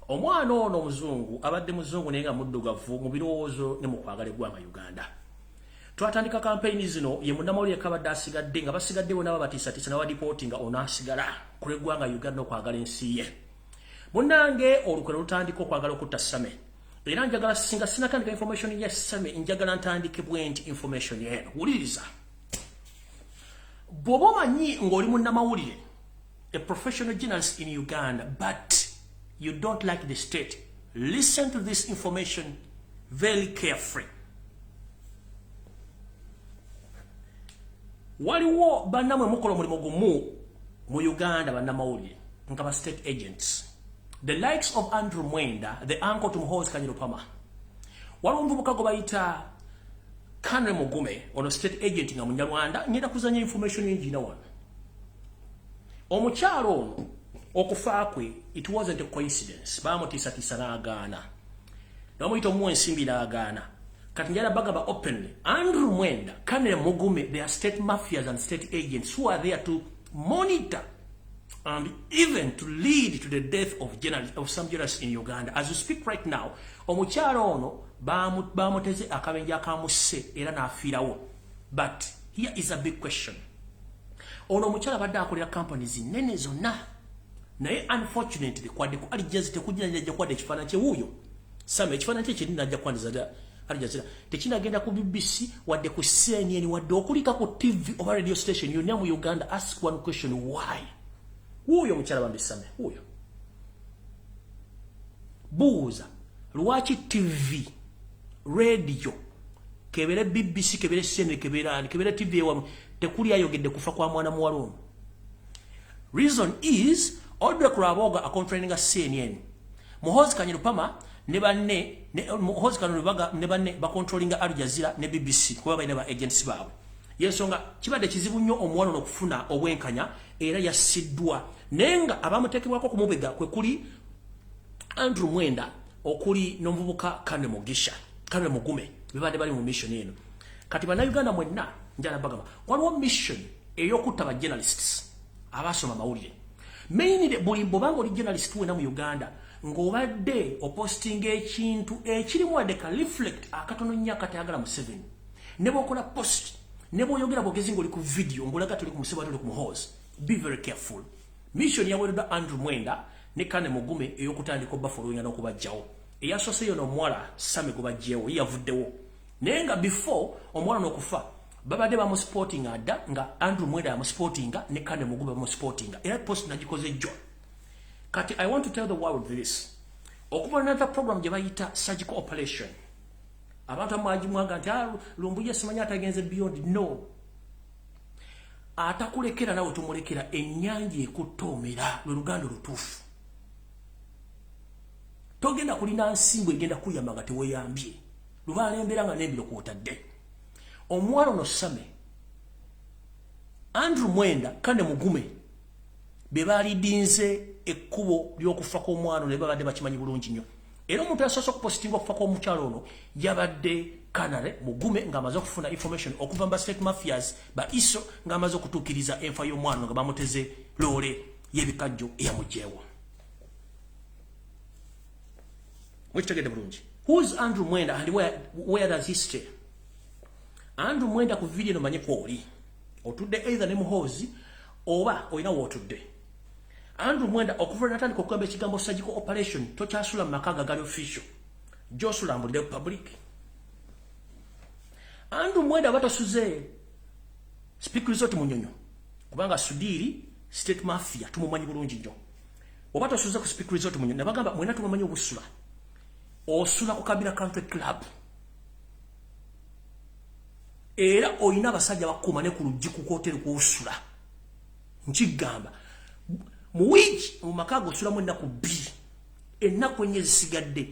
Omwana ono omuzungu, abadde muzungu naye nga muddugavu mu birowoozo ne mu kwagala eggwanga Uganda. Twatandika kampeyini zino, ye munnamawulire kabadde asigadde nga basigadde bonna babatiisatiisa n'abadipootinga, ono asigala ku lw'eggwanga Uganda n'okwagala ensi ye. Munnange, olukwe lutandika okwagala okutta Same. Era njagala, singa sinatandika information ya Same, njagala ntandike bwe nti information eno. Wuliriza, bw'oba omanyi ng'oli munnamawulire, a professional journalist in Uganda, but you don't like the state, listen to this information very carefully. Waliwo bannamwe mukola omulimu gumu mu Uganda, bannamawulire nga ba state agents, the likes of Andrew Mwenda, the uncle to Muhoozi Kainerugaba. Waliwo omuvubuka gwe bayita Kanre Mugume, ono state agent nga Munyarwanda. Ngenda kuzanya information yengina wano. Omukyalo ono okufa kwe, it wasn't a coincidence. Bamutiisatiisa n'agaana, bamuyita omuwa ensimbi n'agaana. Kati njala bagamba openly, Andrew Mwenda, Kanre Mugume, they are state mafias and state agents who are there to monitor and even to lead to the death of some journalists in Uganda. As you speak right now, omukyalo ono bamuteze akabenje akamusse era n'afiirawo. But here is a big question. Ono omukyala abadde akolera companies nnene zonna, naye unfortunately kwadde ku Al Jazeera tekujja najja kwadde ekifaananyi kye. Wuuyo Same, ekifaananyi kye kiri najja kwandiza Al Jazeera, tekinagenda ku BBC wadde ku CNN wadde okulika ku TV oba radio station yonna mu Uganda. Ask one question: why? Wuuyo omukyala bambi Same wuuyo. Buuza lwaki TV, radio, kebere BBC, kebere CNN, kebere ani, kebere TV ewamu, tekuli ayogedde kufa kwa mwana muwala ono. Reason is Odrek Rwabogo acontrollinga CNN, Muhoozi Kainerugaba ne banne, Muhoozi Kainerugaba ne banne bacontrollinga Al Jazeera ne BBC kuba balina ba agents baabwe. Yensonga kibadde kizibu nnyo omuwala ono okufuna obwenkanya era yassiddwa, naye nga abamuteekebwako okumubega kwe kuli Andrew Mwenda, okuli n'omuvubuka Kane Mugisha, Kane Mugume, bebadde bali mu mission eno. Kati Bannayuganda mwenna, njala bagamba waliwo mission ey'okutta ba journalists abasoma amawulire. Mainly buli bwobanga oli journalist wena mu Uganda ng'obadde opostinga ekintu ekirimu wadde ka reflect akatono nnyo akatayagala Museveni, ne bw'okola post, ne bw'oyogera bwogezi ng'oli ku video ng'olaga tuli ku Museveni, tuli ku Muhoozi, be very careful. Mission yaweereddwa Andrew Mwenda ne Kane Mugume ey'okutandika obafollowinga n'okubajjawo. Eyasoose yono omuwala Same gwe baggyewo, ye yavuddewo, naye nga before omuwala n'okufa babadde bamusupportinga dda, nga Andrew Mwenda yamusupportinga ne Kane Mugume bamusupportinga, era post nagikoze jjo. Kati I want to tell the world this: okuva another program gye bayita surgical operation, abantu amwagimwaga nti, "Ah, Lumbuye simanyi atagenze beyond." No, atakulekera nawe tumulekera. Ennyanja ekuttoomera lwe luganda olutuufu. Togenda kulina nsimbu egenda kuyamba nga teweyambye. Lubaala embeera nga n'embiro kwotadde omuwala ono Same, Andrew Mwenda, Kane Mugume be balidinze ekkubo ly'okufa kw'omwana ono, ne babadde bakimanyi bulungi nnyo. Era omuntu yasoose okupositinga okufa kw'omukyalo ono yabadde Kanale Mugume, ng'amaze okufuna information okuva mu ba state mafias ba ISO, ng'amaze okutuukiriza enfa y'omwana nga bamuteze loole y'ebikajjo eyamugyewo. Mwekitegedde bulungi? Who's Andrew Mwenda and where does he stay? Andrew Mwenda, ku video eno manye kwoli otudde either ne Muhoozi oba olina wootudde. Andrew Mwenda, okuva natandika okugamba ekigambo surgical operation, tokyasula mu maka gagali official, gyosula mbulire public. Andrew Mwenda, aba tosuze Speke Resort Munyonyo, kubanga Sudiri state mafia tumumanyi bulungi nnyo. Oba tosuze ku Speke Resort Munyonyo, nabagamba mwena tubamanyi obusula. Osula ku Kabira Country Club. Era oyina abasajja bakuuma ne ku luggi ku hoteri kw'osula. Nkigamba mu wiiki mu maka g'osulamu ennaku 2, ennaku 4 ezisigadde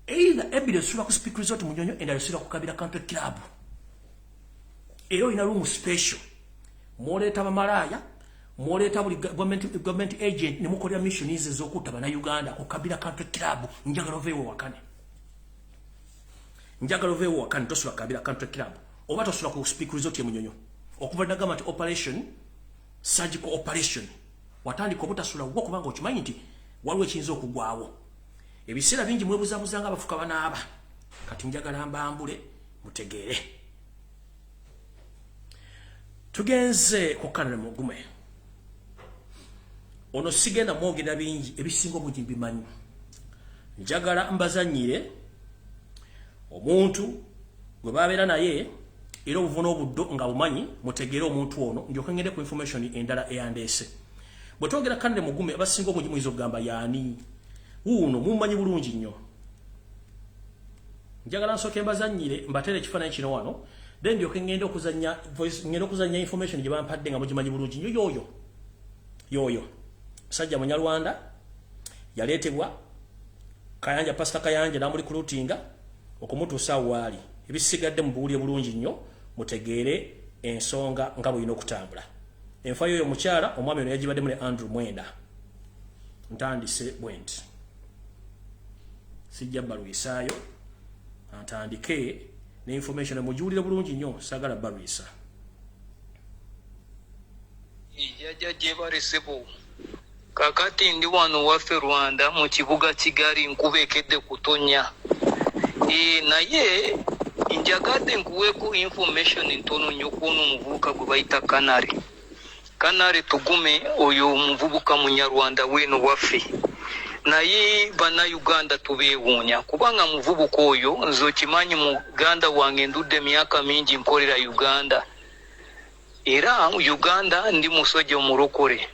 either ebbiri osula ku Speke Resort Munyonyo, endala osula ku Kabira Country Club. Era olina room special, mwoleeta bamalaaya, mwoleeta buli government agent ne mukolera missions ez'okutta bannayuganda ku Kabira Country Club. Njagala oveewo wakane, njagala oveewo wakane. Tosula Kabira Country Club oba tosula ku Speke Resort e Munyonyo. Okuva nagamba nti operation surgical operation watandika obutasula wo, kubanga okimanyi nti waliwo ekiyinza okugwawo. Ebiseera bingi mwebuzabuza nga abafuka banaaba. Kati njagala mbambule mutegeere. Tugenze ku Kanale Mugume. Ono sigenda mwogera bingi, ebisinga obungi mbimanyi. Njagala mbazanyire omuntu gwe babeera naye era obuvuna obuddo nga bumanyi, mutegeere omuntu ono, ndyoke ngende ku information endala eyandeese. Bwe twogera Kanale Mugume, abasinga obungi muyinza okugamba yaani wuuno, mumumanyi bulungi nnyo. Njagala nsooke mbazanyire, mbateere ekifaananyi kino wano, then ndyoke ngende okuzanya voice, ngende okuzanya information gye bampadde nga mugimanyi bulungi nnyo. Yoyo, yoyo musajja Munyarwanda yaleetebwa Kayanja, Pasita Kayanja n'amurecruitinga okumutuusa waali. Ebisigadde mubuwulire bulungi nnyo, mutegeere ensonga nga bw'erina okutambula. Enfa y'oyo omukyala, omwami ono yagibaddemu ne Andrew Mwenda. Ntandise bwe nti, sijja balwisaayo, ntandike ne information mugiwulire bulungi nnyo, saagala balwisa. Jjajja gyebalesebo, kakati ndi wano waffe Rwanda mu kibuga Kigali, nkuba ekedde kutonya. Naye njagadde nkuweeko information ntono nnyo kwona omuvubuka gwe bayita Kanare, Kanare Tugume. Oyo omuvubuka Munyarwanda weeno waffe, naye Bannayuganda tubeewuunya kubanga muvubuka oyo nze okimanyi muganda wange, ndudde emyaka mingi nkolera Uganda, era Uganda ndi musajja omulokole.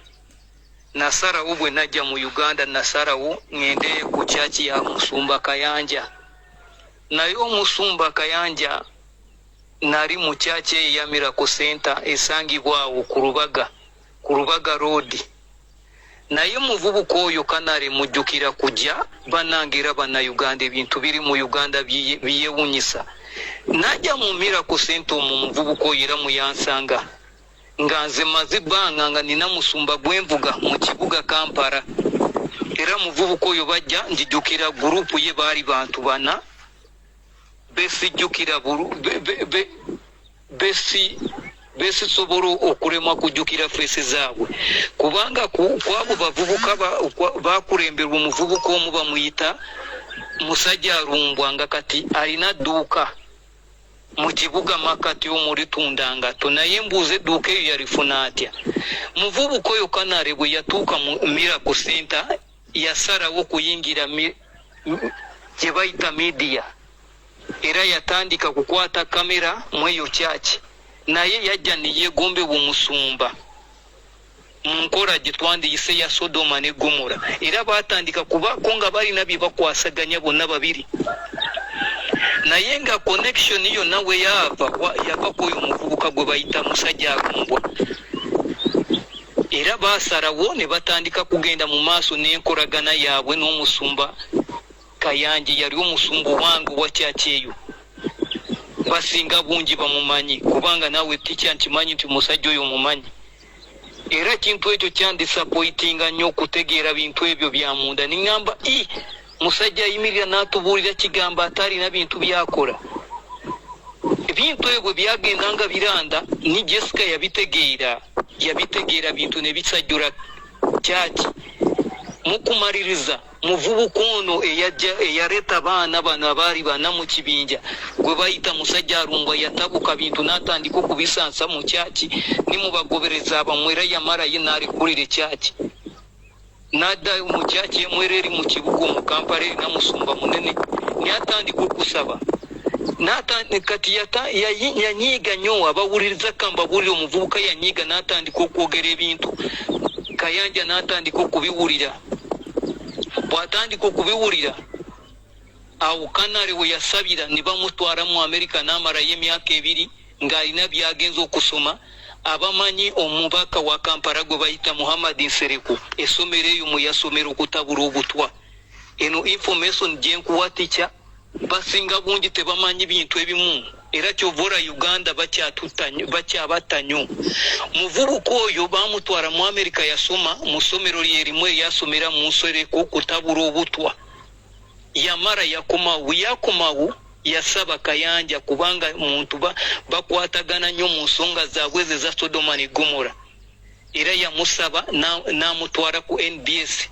Nasalawo bwe najja mu Uganda, nasalawo ŋŋende ku kyaki ya Musumba Kayanja, naye Omusumba Kayanja nali mu kyaki eyo ya Miracle Center esangibwa awo ku Rubaga, ku Rubaga Road. Naye muvubuka oyo Kanale mujjukira kujja bannange, era Bannayuganda ebintu biri mu Uganda biyewunyisa. Najja mu Miracle Center omwo, muvubuka oyo era muyansanga nga nze maze ebbanga nga nina musumba gwenvuga mu kibuga Kampala. Era muvubuka oyo bajja, njijjukira group ye baali bantu bana besijjukira besi besisobola okulemwa kujjukira face zaabwe, kubanga kwabo bavubuka bakulemberwa omuvubuka omu bamuyita Musajja Alumbwa, nga kati alina dduuka mu kibuga makati omulitunda ngatto. Naye mbuuza, edduuka eyo yalifuna atya? Muvubuka oyo Kanale bwe yatuuka mu Miracle Center, yasalawo kuyingira gye bayita media, era yatandika kukwata kamera mu eyo kyaki. Naye yajja neyegombebwa omusumba mu nkola gye twandiyise ya Sodoma ne Gomora, era batandika kubaako nga balina bye bakwasaganya bonna babiri. Naye nga connection yonna we yaava yava ku oyo omuvubuka gwe bayita Musajja Alumbwa, era baasalawo ne batandika kugenda mu maaso n'enkolagana yaabwe n'omusumba Kayanja. Yali omusumba owange owa kyaki eyo, basinga bungi bamumanyi, kubanga naawe tikya nkimanyi nti musajja oyo omumanyi. Era kintu ekyo kyandisappointinga nnyo okutegeera bintu ebyo bya munda. Niŋŋamba i musajja ayimirira n'atubuulira kigambo ate alina bintu byakola. Ebintu ebyo bwe byagenda nga biranda, ni Jessica yabitegeera, yabitegeera bintu ne bisajjula kyaki. Mukumaliriza, muvubuka ono eyajja eyaleeta abaana bano abaali bana mu kibinja gwe bayita Musajja Alumbwa yatabuka bintu n'atandika okubisansa mu kyaki ni mubagobereza abamu, era yamala ye n'alekulira ekyaki n'adda mu kyaki emu era eri mu kibuga omu Kampala erina musumba munene, n'atandika okusaba. Kati yanyiiga nnyo. Abawuliriza kambabuulira, omuvubuka yanyiiga n'atandika okwogera ebintu, Kayanja n'atandika okubiwulira. Bw'atandika okubiwulira awo Kanale we yasabira ne bamutwala mu Amerika n'amalayo emyaka 2 ng'alina by'agenza okusoma. Abamanyi omubaka wa Kampala gwe bayita Muhammad Nsereko, essomero eyo mwe yasomera okutabula obutwa. Eno information gye nkuwa tica, basinga bungi tebamanyi bintu ebimu, era kyova ora Uganda bakyabatta nnyo. Muvubuka oyo bamutwala mu Amerika, yasoma mu ssomero lye limu eryasomera mu Nsereko kutabula obutwa. Yamara yakomawo, yakomawo yasaba Kayanja kubanga muntu bakwatagana nnyo mu nsonga zaabwe ze za Sodoma ne Gomora, era yamusaba n'amutwala ku NBS.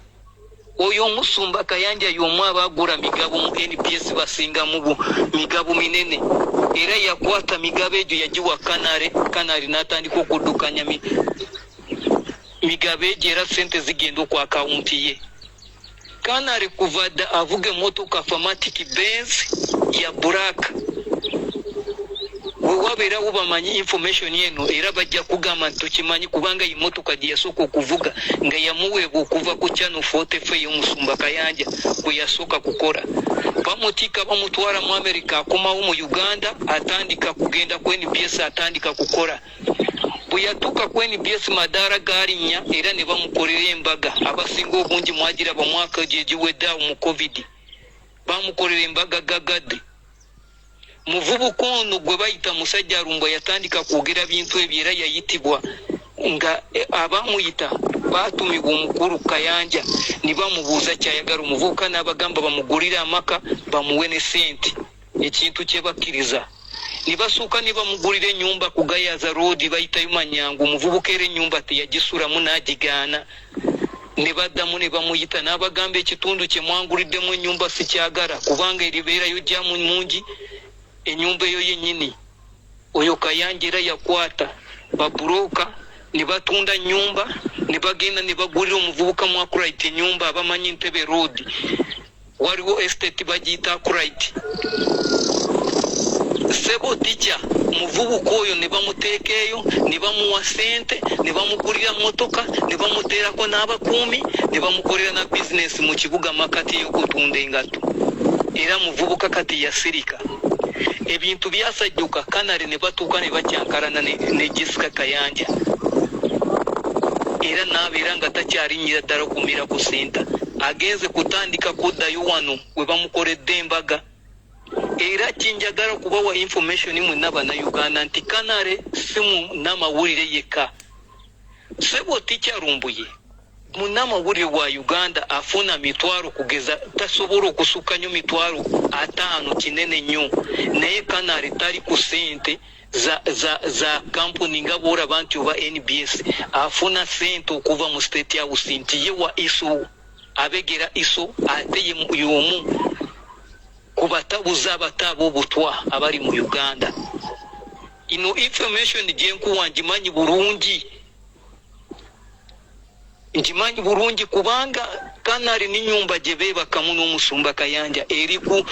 Oyo omusumba Kayanja y'omu abaagula migabo mu NBS, basingamu migabo minene, era yakwata migabo egyo yagiwa Kanale. Kanale n'atandika okuddukanya migabo egyo, era sente zigenda oku akawunti ye. Kanale kuva dda avuga emmotoka 4MATIC Benz ya black. Wewabeerawo bamanyi information eno, era bajja kugamba nti tokimanyi, kubanga emmotoka gye yasooka okuvuga nga yamuweebwa okuva ku Channel 44 ey'omusumba Kayanja bwe yasooka kukola. Bamutika bamutwala mu America, akomawo mu Uganda, atandika kugenda ku NBS, atandika kukola. Bwe yatuuka ku NBS madaala galinnya, era ne bamukolera embaga. Abasinga obungi mwagiraba mwaka gye giwedde awo mu COVID, bamukolera embaga gagadde. Muvubuka ono gwe bayita Musajja Alumbwa yatandika kwogera bintu ebyo, era yayitibwa nga abamuyita batumibwa omukulu Kayanja ne bamubuuza kyayagala. Omuvubuka n'abagamba bamugulire amaka, bamuwe ne sente, ekintu kye bakkiriza, ne basooka ne bamugulira ennyumba ku Gayaza Road, bayitayo Manyangu. Omuvubuka era ennyumba teyagisulamu n'agigaana. Ne baddamu ne bamuyita n'abagamba, ekitundu kye mwanguliddemu ennyumba sikyagala, kubanga eribeerayo jam mungi ennyumba eyo yennyini. Oyo Kayanja era yakwata baburoka ne batunda nnyumba, ne bagenda ne bagulira omuvubuka mu Akright ennyumba. Abamanyi Ntebe Road, waliwo estate bagiyita Akright. Sebo tica, muvubuka oyo ne bamuteeka eyo, ne bamuwa sente, ne bamugulira motoka, ne bamuteerako n'abakuumi, ne bamukolera na bizinesi mu kibuga Makati ey'okutunda engatto. Era muvubuka kati yasirika, ebintu byasajjuka. Kanale ne batuuka ne bakyankalana ne Jessica Kayanja, era n'abeera nga takyalinnyira ddala kumira ku senta, agenze kutandika kuddayo wano we bamukoledde embaga. Era kinjagala kubawa information mwenna Bannayuganda nti Kanale si munnamawulire yekka. Sebo tikyalumbuye munnamawulire wa Uganda afuna mitwalo kugeza tasobola okusukka nnyo 50,000, kinene nnyo. Naye Kanale tali ku ssente za kampuni nga bwolaba nti oba NBS, afuna ssente okuva mu State House, nti ye wa ISO, abegera ISO, ate ye y'omu ku batabuza abato ab'obutwa abali mu Uganda. Ino information gyenkuwa ngimanyi bulungi, ngimanyi bulungi, kubanga Kanali n'inyumba gye beebakamu n'omusumba Kayanja eri ku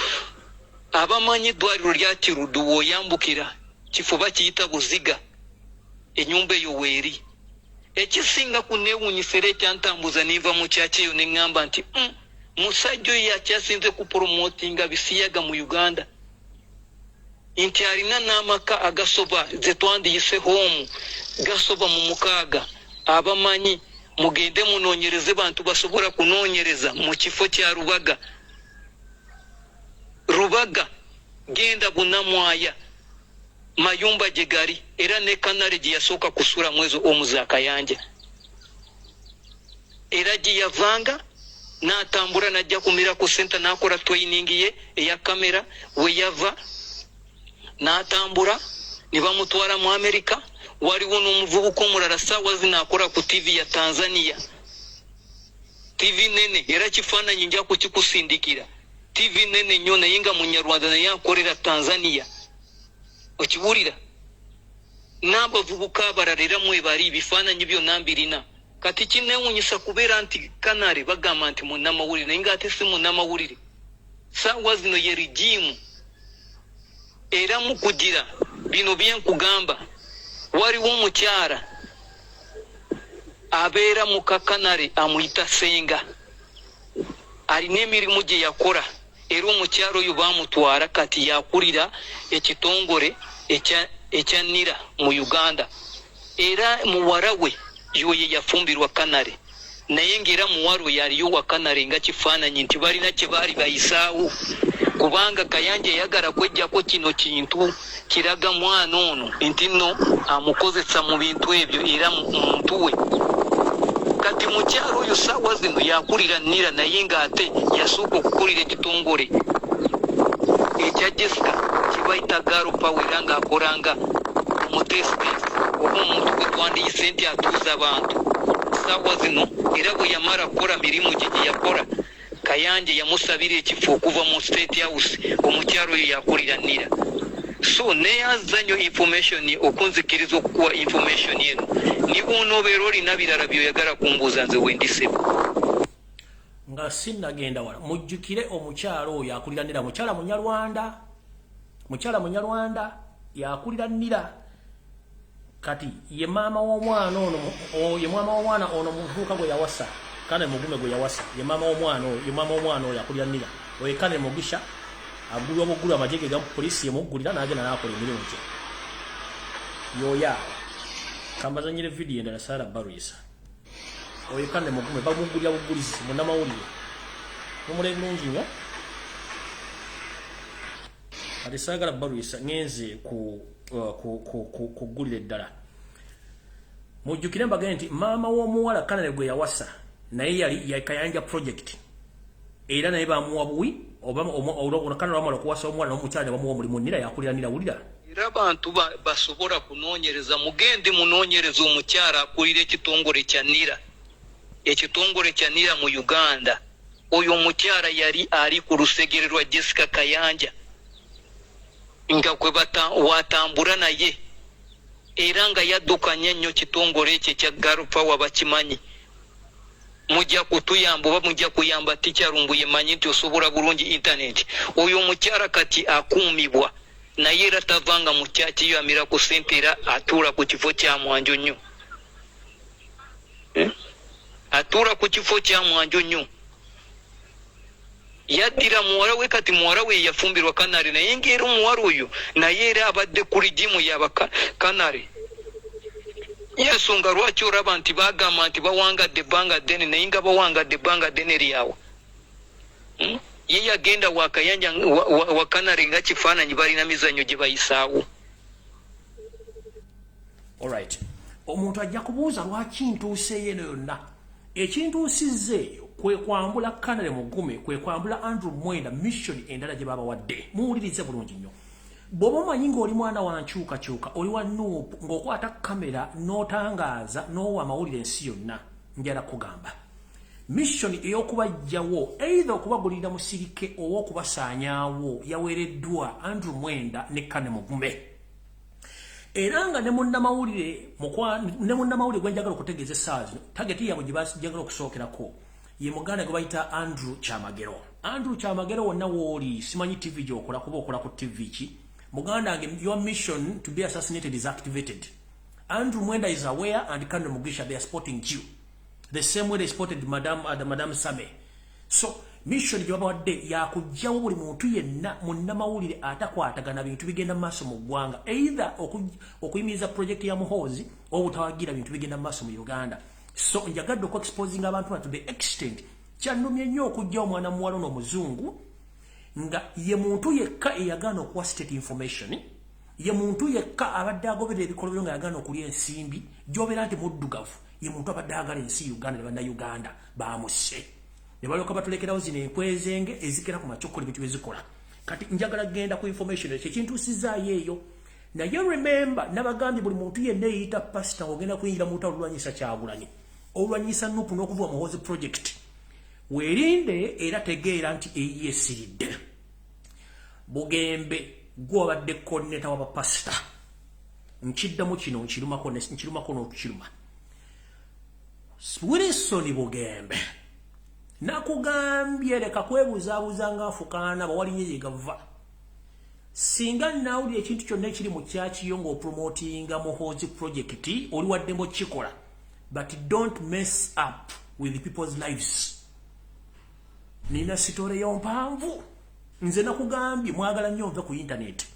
abamanyi eddwaliro lya Kiruddu, w'oyambukira kifo bakiyita Buziga, ennyumba eyo weeri. Ekisinga kuneewuunyisa era ekyantambuza nenva mu kyaki eyo ne ŋŋamba nti musajja oyo yakyasinze kupromotinga bisiyaga mu Uganda, nti alina n'amaka agasoba ze twandiyise home gasoba mu 6. Abamanyi mugende munoonyereze, bantu basobola kunoonyereza mu kifo kya Rubaga. Rubaga genda Bunamwaya, mayumba gye gali, era ne Kanale gye yasooka kusulamu ezo omu za Kayanja, era gye yavanga n'atambula n'ajja kumira ku senta n'akola training ye eya kamera. We yava n'atambula ne bamutwala mu Amerika. Waliwo n'omuvubuka omulala saawa zino akola ku TV ya Tanzania, TV nene, era kifaananyi nja kukikusindikira. TV nene nnyo, naye nga Munyarwanda, naye akolera Tanzania. Okiwulira? N'abavubuka abalala era mwebali, ebifaananyi byonna mbirina. Kati kinewunyisa kubeera nti Kanale bagamba nti munnamawulire, naye ngaate si munnamawulire. Saawa zino ye regime. Era mu kugira bino byenkugamba, waliwo omukyala abeera mu kakanale amuyita Senga. Alina emirimu gye yakola, era omukyalo oyo bamutwala kati yakulira ekitongole ekya NIRA mu Uganda. Era muwala we yoyo yafumbirwa Kanale, naye ngaera muwala oyo aliyo wa Kanale, nga kifaananyi nti balina kye baali bayisaawo, kubanga Kayanja eyagala kwejjako kino kintu kiraga mwana ono nti nno amukozesa mu bintu ebyo, era muntu we. Kati mukyalo oyo saawa zino yakulira NIRA, naye ng'ate yasooka okukulira ekitongole ekya Jessica kibayita Girl Power, era ng'akolanga omutesitesi oba omuntu gwe twandiyise nti atuuza abantu saawa zino. Era bwe yamala kukola mirimu gye gye yakola, Kayanja yamusabira ekifo okuva mu State House. Omukyalo oyo yakulira NIRA. So neyanza nnyo information okunzikiriza okukuwa information eno. Nibwonoobeera olina birala byoyagala kumbuuza, nze wendisebo. Nga sinnagenda wala, mujjukire omukyalo oyo akulira NIRA, mukyala Munyarwanda, mukyala Munyarwanda yakulira NIRA. Kati ye maama w'omwana ono, ye maama w'omwana ono muvubuka gwe yawasa, Kane Mugume gwe yawasa. Ye maama w'omwana oyo, ye maama w'omwana oyo akulira NIRA oyo. Kane Mugisha agulwa bugulu amagye ge gamu, poliisi yemuggulira n'agenda n'akola emirimu gye. Yoya kambazanyire vidiyo endala. Sara Barwisa oyo Kane Mugume bamuggulira bugulizi, munnamawulire mumule bulungi nnyo. Kati saagala Barwisa, ŋŋenze ku ggulire eddala. Mujjukire mbagende nti maama w'omuwala Kanale gwe yawasa naye yali Kayanja project, era naye bamuwa buwi oba Kanale wamala okuwasa omuwala n'omukyala ne bamuwa omulimu NIRA, yakulira NIRA. Wulira. Era abantu basobola kunoonyereza. Mugende munoonyereza omukyala akulira ekitongole kya NIRA, ekitongole kya NIRA mu Uganda. Oyo omukyala yali ali ku lusegere lwa Jessica Kayanja nga kwe watambula naye, era nga yaddukanya nnyo kitongole ekyo ekya Girl Power. Bakimanyi. Mujja kutuyamba oba mujja kuyamba tikyalumbuye. Manyi nti osobola bulungi internet. Oyo omukyala kati akuumibwa, naye era tavanga mu kyakiyo, amira ku ssente, era atuula ku kifo kya mwanjo nnyo. Eh? Atuula ku kifo kya mwanjo nnyo. Yaddira muwala we, kati muwala we yafumbirwa Kanale, naye ngaera omuwala oyo naye era abadde ku regime yaba Kanale. Yensonga lwaki olaba nti bagamba nti bawangadde ebbanga ddene, naye nga bawangadde ebbanga ddene lyawa. Ye yagenda wakayanja wa Kanale, nga kifaananyi balina mizannyo gye bayisaawo. Alright, omuntu ajja kubuuza lwaki ntuuseeyo eno yonna. Ekintuusizza eyo kwe kwambula Kanale Mugume, kwe kwambula Andrew Mwenda, mission endala gye babawadde. Muwulirize bulungi nnyo. Bw'oba omanyi ng'oli mwana wa nkyukakyuka, oli wa NUP, ng'okwata kamera n'otangaaza n'owa amawulire ensi yonna, njala kugamba mission ey'okubajjawo, either okubagulirira musirike oba okubasaanyaawo, yaweereddwa Andrew Mwenda ne Kane Mugume. Era nga ne munnamawulire ne munnamawulire gwe njagala okutegeeza essaawa zino, target yaabwe gye bajagala okusookerako ye muganda gwe bayita Andrew Kyamagero. Andrew Kyamagero, wonna wooli, simanyi TV gy'okola, kuba okola ku TV ki, muganda wange, your mission to be assassinated is activated. Andrew Mwenda is aware and Kane Mugisha, they are spotting you the same way they spotted Madam Same. So mission gye babawadde yakuggyawo buli muntu yenna munnamawulire atakwatagana bintu bigenda mu maaso mu ggwanga, either okuyimiriza project ya Muhoozi oba obutawagira bintu bigenda mu maaso mu Uganda. So njagadde okuexposinga abantu to the extent kyannumye nnyo okuggya omwana muwala ono omuzungu, nga ye muntu yekka eyagaana okuwa state information, ye muntu yekka abadde agoberera ebikolobero nga yagaana okulya ensimbi gy'obeera nti muddugavu, ye muntu abadde agala ensi Uganda ne Bannayuganda. Bamusse ne balyoka batulekerawo zino enkwezenge ezikera ku makya okukola ebintu byezikola. Kati njagala genda ku information ekyo ekintuusizaayo eyo. Naye remember, nabagambye buli muntu yenna eyiyita pasita ogenda kuyingira mu lutalo olulwanyisa Kyagulanyi, olulwanyisa NUP n'okuvuga Muhoozi project, weerinde era tegeera nti eyiye esiridde. Bugembe, gwe wabadde coordinator w'abapasita, nkiddamu kino, nkirumako nkirumako n'okukiruma. Wilson Bugembe, nakugambye leka kwebuzaabuza nga nfukaana bawalinye gye gava. Singa nawulira ekintu kyonna ekiri mu kyakiyo ng'opromotinga Muhoozi project, oli waddembe okukikola, but don't mess up with the people's lives. Nina sitore yo mpanvu. Nze nakugambye mwagala nnyo nve ku internet.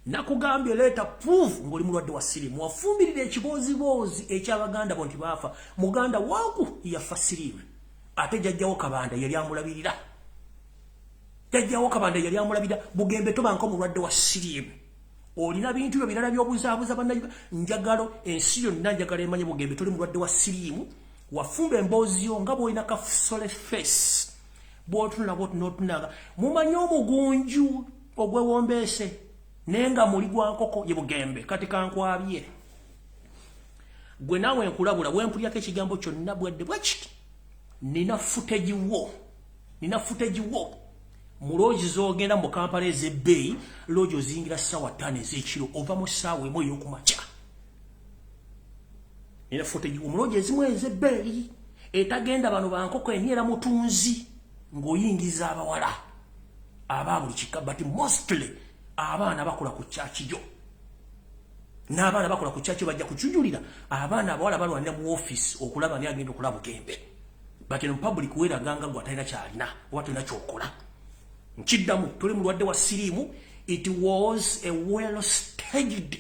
Nakugambye leeta proof ng'oli mulwadde wa siriimu. Wafumbirira ekibooziboozi eky'Abaganda bo nti baafa. Muganda wangu yafa siriimu. Ate jjajjawo Kabanda yali amulabirira. Jjajjawo Kabanda yali amulabirira. Bugembe tobanko mulwadde wa siriimu. Olina bintu byo birala by'obuzaabuza bannayuganda. Njagalo ensi yonna njagala emanye Bugembe toli mulwadde wa siriimu. Wafumba emboozi yo nga bw'olina kasole face. Bw'otunula bw'otunotunanga. Mumanyi omugunju ogwewombeese. Nenga muli gwa nkoko ye Bugembe kati kankwabye. Gwe naawe nkulabula bwe mpulirako ekigambo kyonna bwadde bwekiti. Nina footage wo. Nina footage wo. Mu lodge z'ogenda mu Kampala ez'ebbeeyi, lodge ozingira ssaawa 5 ez'ekiro ova mu ssaawa 1 ey'okumakya. Nina footage wo mu lodge ezimu ez'ebbeeyi etagenda bano bankoko emyera mutunzi ng'oyingiza abawala aba buli kika, but mostly abaana bakola ku church yo. N'abaana bakola ku church bajja kucujulira abaana abawala balwanira mu office okulaba ni agenda okulaba Bugembe. But in public weeraganga gwe atalina kyalina oba tolina ky'okola. Nkiddamu toli mulwadde wa siriimu. It was a well staged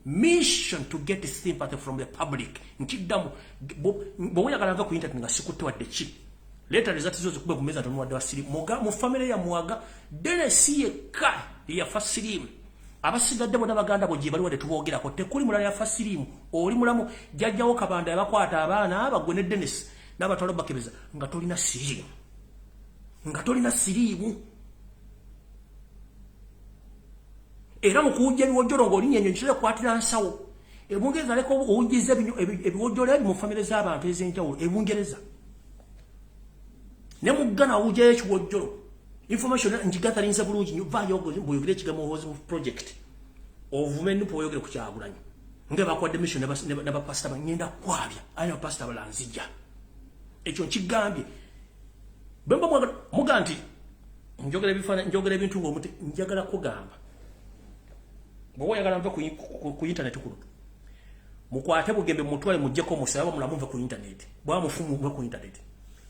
mission to get sympathy from the public. Nkiddamu bw'oyagala nva ku internet nga sikutte wadde ki. Leeta results zo zikube ku mmeeza nti mulwadde wa siriimu. Mu famire ya Mwaga Dennis yekka yafa siriimu. Abasigadde bonna baganda bo gye bali wadde tuboogerako tekuli mulala yafa siriimu. Oli mulamu. Jjajjawo Kabanda yabakwata abaana abagwe ne Dennis n'abatwala bakebeza nga tolina siriimu. Nga tolina siriimu. Era mu kuwujja ebiwojjolo ng'olinnya ennyonyi kitera kukwatira nsawo. E Bungereza aleka owujjiza ebiwojjolo ebi mu famire z'abantu ez'enjawulo e Bungereza. Ne mu Ghana awujjayo ekiwojjolo. Information ngigathalinze bulungi nnyo. Vaayo bw'oyogera ekigambo Muhoozi project. Ovume NUP oyogere ku Kyagulanyi. Nga bakwadde mission n'abapasita ngenda kwabya. Ayi abapasita balanzijja. Ekyo nkigambye. Bwe mba muga nti njogera ebifaananyi, njogera ebintu ng'omute, njagala kugamba. Bw'oba oyagala nve ku internet kuno. Mukwate Bugembe mutwale muggyeko omusaalaba mulamu nve ku internet. Bw'aba mufu muve ku internet.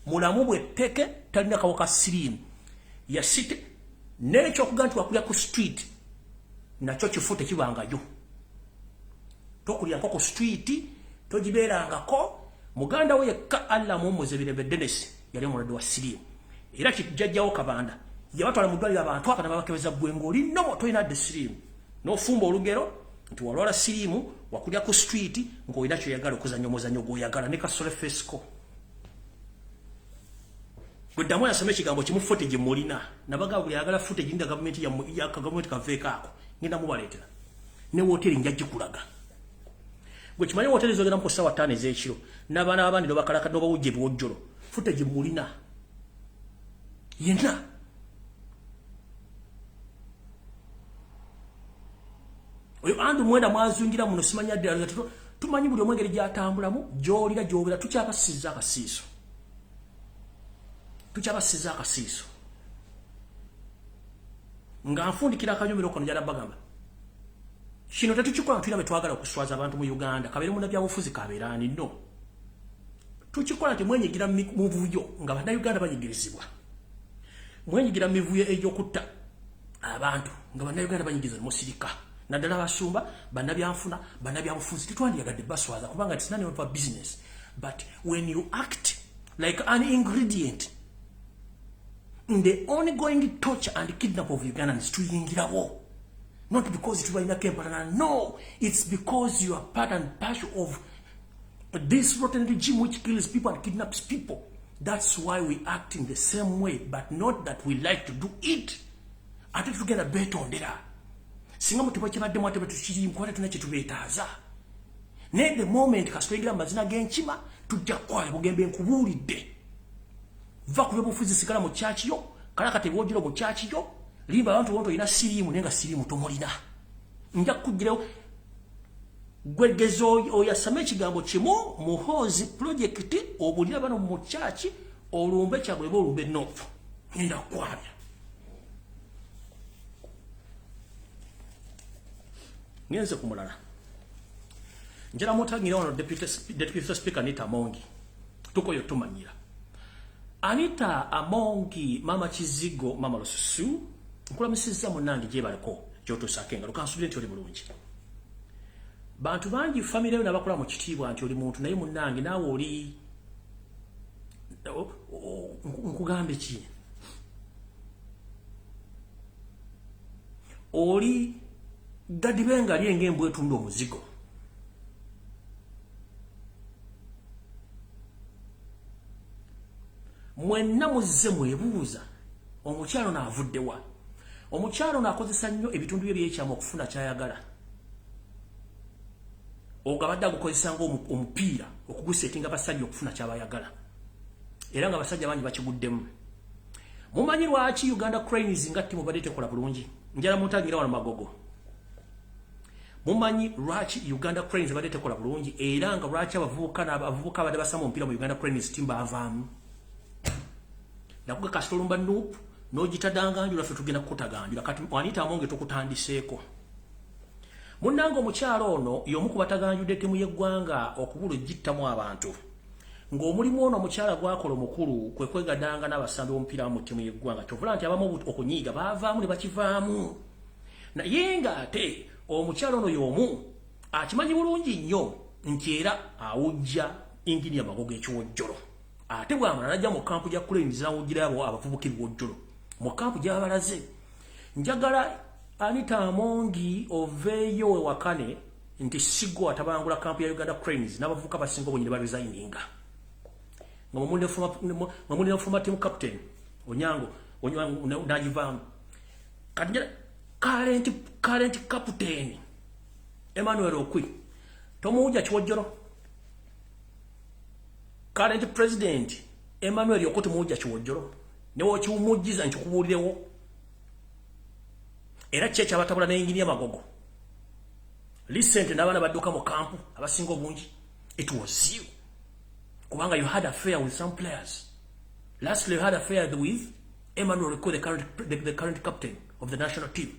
Mulamu bwe tteke talina kawuka siriimu. Yasite n'ekyokuga nti wakulya ku street nakyo kifu tekibangayo. Tokulya nkoko street togibeerangako. Muganda we yekka Allah muwummuze birembe Dennis yali omulwadde wa siriimu. Era kijjajjawo Kabanda yabatwala mu ddwaliro abantu aba nabakebeza gwe ng'oli nomo tolina dde siriimu. N'ofumba olugero nti walwala siriimu wakulya ku street ng'olina kyoyagala okuzannya omuzannyo gw'oyagala ne kasole fesco. Gwe ddamu yasoma ekigambo kimu footage mulina. Nabagamba buli ayagala footage nda gavumenti ya gavumenti kaveeko ako. Ngenda mubaleetera. Ne wooteri nja gikulaga. Gwe kimanyi wooteri zogenda mu ssaawa 5 ez'ekiro n'abaana b'abandi n'obakalaka n'obawujja ebiwojjolo. Footage mulina. Yenna. Oyo Andrew Mwenda mwazungira muno simanya ddala tumanyi buli omu engeri gy'atambulamu gy'olira gy'obeera tukyabasiza akasiiso. Tukyabasiza akasiiso. Nga nfundikira akanyumiro kano njala bagamba. Kino tetukikola tulina bwe twagala okuswaza abantu mu Uganda kabeere munnabyabufuzi kabeere ani no. Tukikola nti mwenyigira mu buvuyo nga bannayuganda banyigirizibwa. Mwenyigira mu mivuyo egy'okutta abantu nga bannayuganda banyigirizibwa musirika. Naddala abasumba, bannabyanfuna, bannabyabufuzi tetwandiyagadde baswaza kubanga it's none of our business. But when you act like an ingredient in the ongoing torture and kidnap of Ugandans, tuyingirawo. Not because tubalinako empalana, no, it's because you are part and parcel of this rotten regime which kills people and kidnaps people. That's why we act in the same way, but not that we like to do it. Ate tugenda beetondera. Singa mutuba kibaddemu ate bwe tukirimu kuba tetulina kye tubeetaaza. Naye the moment kasituyingira mu mazina g'enkima tujja kukwala Bugembe nkubuulidde. Va ku byobufuzi sigala mu church yo, kalakata ebiwojjolo mu church yo, limba abantu bonto olina siriimu naye nga siriimu tomulina. Nja kukugirawo gwegeza oyasame ekigambo kimu Muhoozi project obulira bano mu church olumbe kyabwe olumbe north. Ngenda kukwabya. Ngenze ku mulala. Njala mutagira wano Deputy Speaker Anita Amongi. Tukoyo tumanyira. Anita Amongi, Mama Chizigo, Mama Lususu, nkulamusizza munnange gyebaleko gy'otuusaako engalo, kansubire nti oli bulungi. Bantu bangi famire yo n'abakola mu kitiibwa nti oli muntu, naye munnange naawe oli nkugambe ki? Oli gadibenga lyeng'embwa etunda omuzigo. Mwenna muzze mwebuuza omukyalo ono avudde wa? Omukyalo ono akozesa nnyo ebitundu bye ebyekyama okufuna ky'ayagala. Ogabadde agukozesa ng'omupiira okugusetinga abasajja okufuna ky'abayagala. Era nga abasajja bangi bakiguddemu. Mumanyi lwaki Uganda Cranes nga ttiimu badde tekola bulungi? Njala muntangira wano Magogo. Mumanyi lwaki Uganda Cranes badde tekola bulungi era nga lwaki abavubuka n'abavubuka abadde basamba omupiira mu Uganda Cranes team baavaamu? Nakuga kasita olumba NUP n'ogitadanganjula, ffe tugenda kukutaganjula. Kati Anita Amonge tukutandiseeko. Munnange omukyalo ono y'omu ku bataganjudde ttiimu y'eggwanga okubula egittamu abantu. Ng'omulimu ono omukyala gwakola omukulu kwe kwegadanga n'abasambi b'omupiira mu ttiimu y'eggwanga. Kyovula nti abamu okunyiiga baavaamu ne bakivaamu. Naye ng'ate omukyala ono y'omu akimanyi bulungi nnyo nti era awujja Engineer Magogo ekiwojjolo. Ate bw'amala n'ajja mu kampu gya Cranes n'awujjira abo abavubuka ebiwojjolo. Mu kampu gy'abalaze. Njagala Anita Amongi oveeyo wewakane nti siggo atabangula kampu ya Uganda Cranes n'abavubuka abasinga obungi ne baresigninga. Nga muli ne former team captain Onyango, Onyango n'agivaamu. Kati current captain Emmanuel Okwi tomuwujja kiwojjolo. Current president Emmanuel Okwi tomuwujja kiwojjolo. Ne w'okiwumujjiza nkikubuulirewo. Era ki ekyabatabula ne Engineer Magogo? Recent n'abaana badduka mu kampu abasinga obungi. It was you. Kubanga you had affair with some players. Lastly, you had affair with Emmanuel Okwi, the current captain of the national team.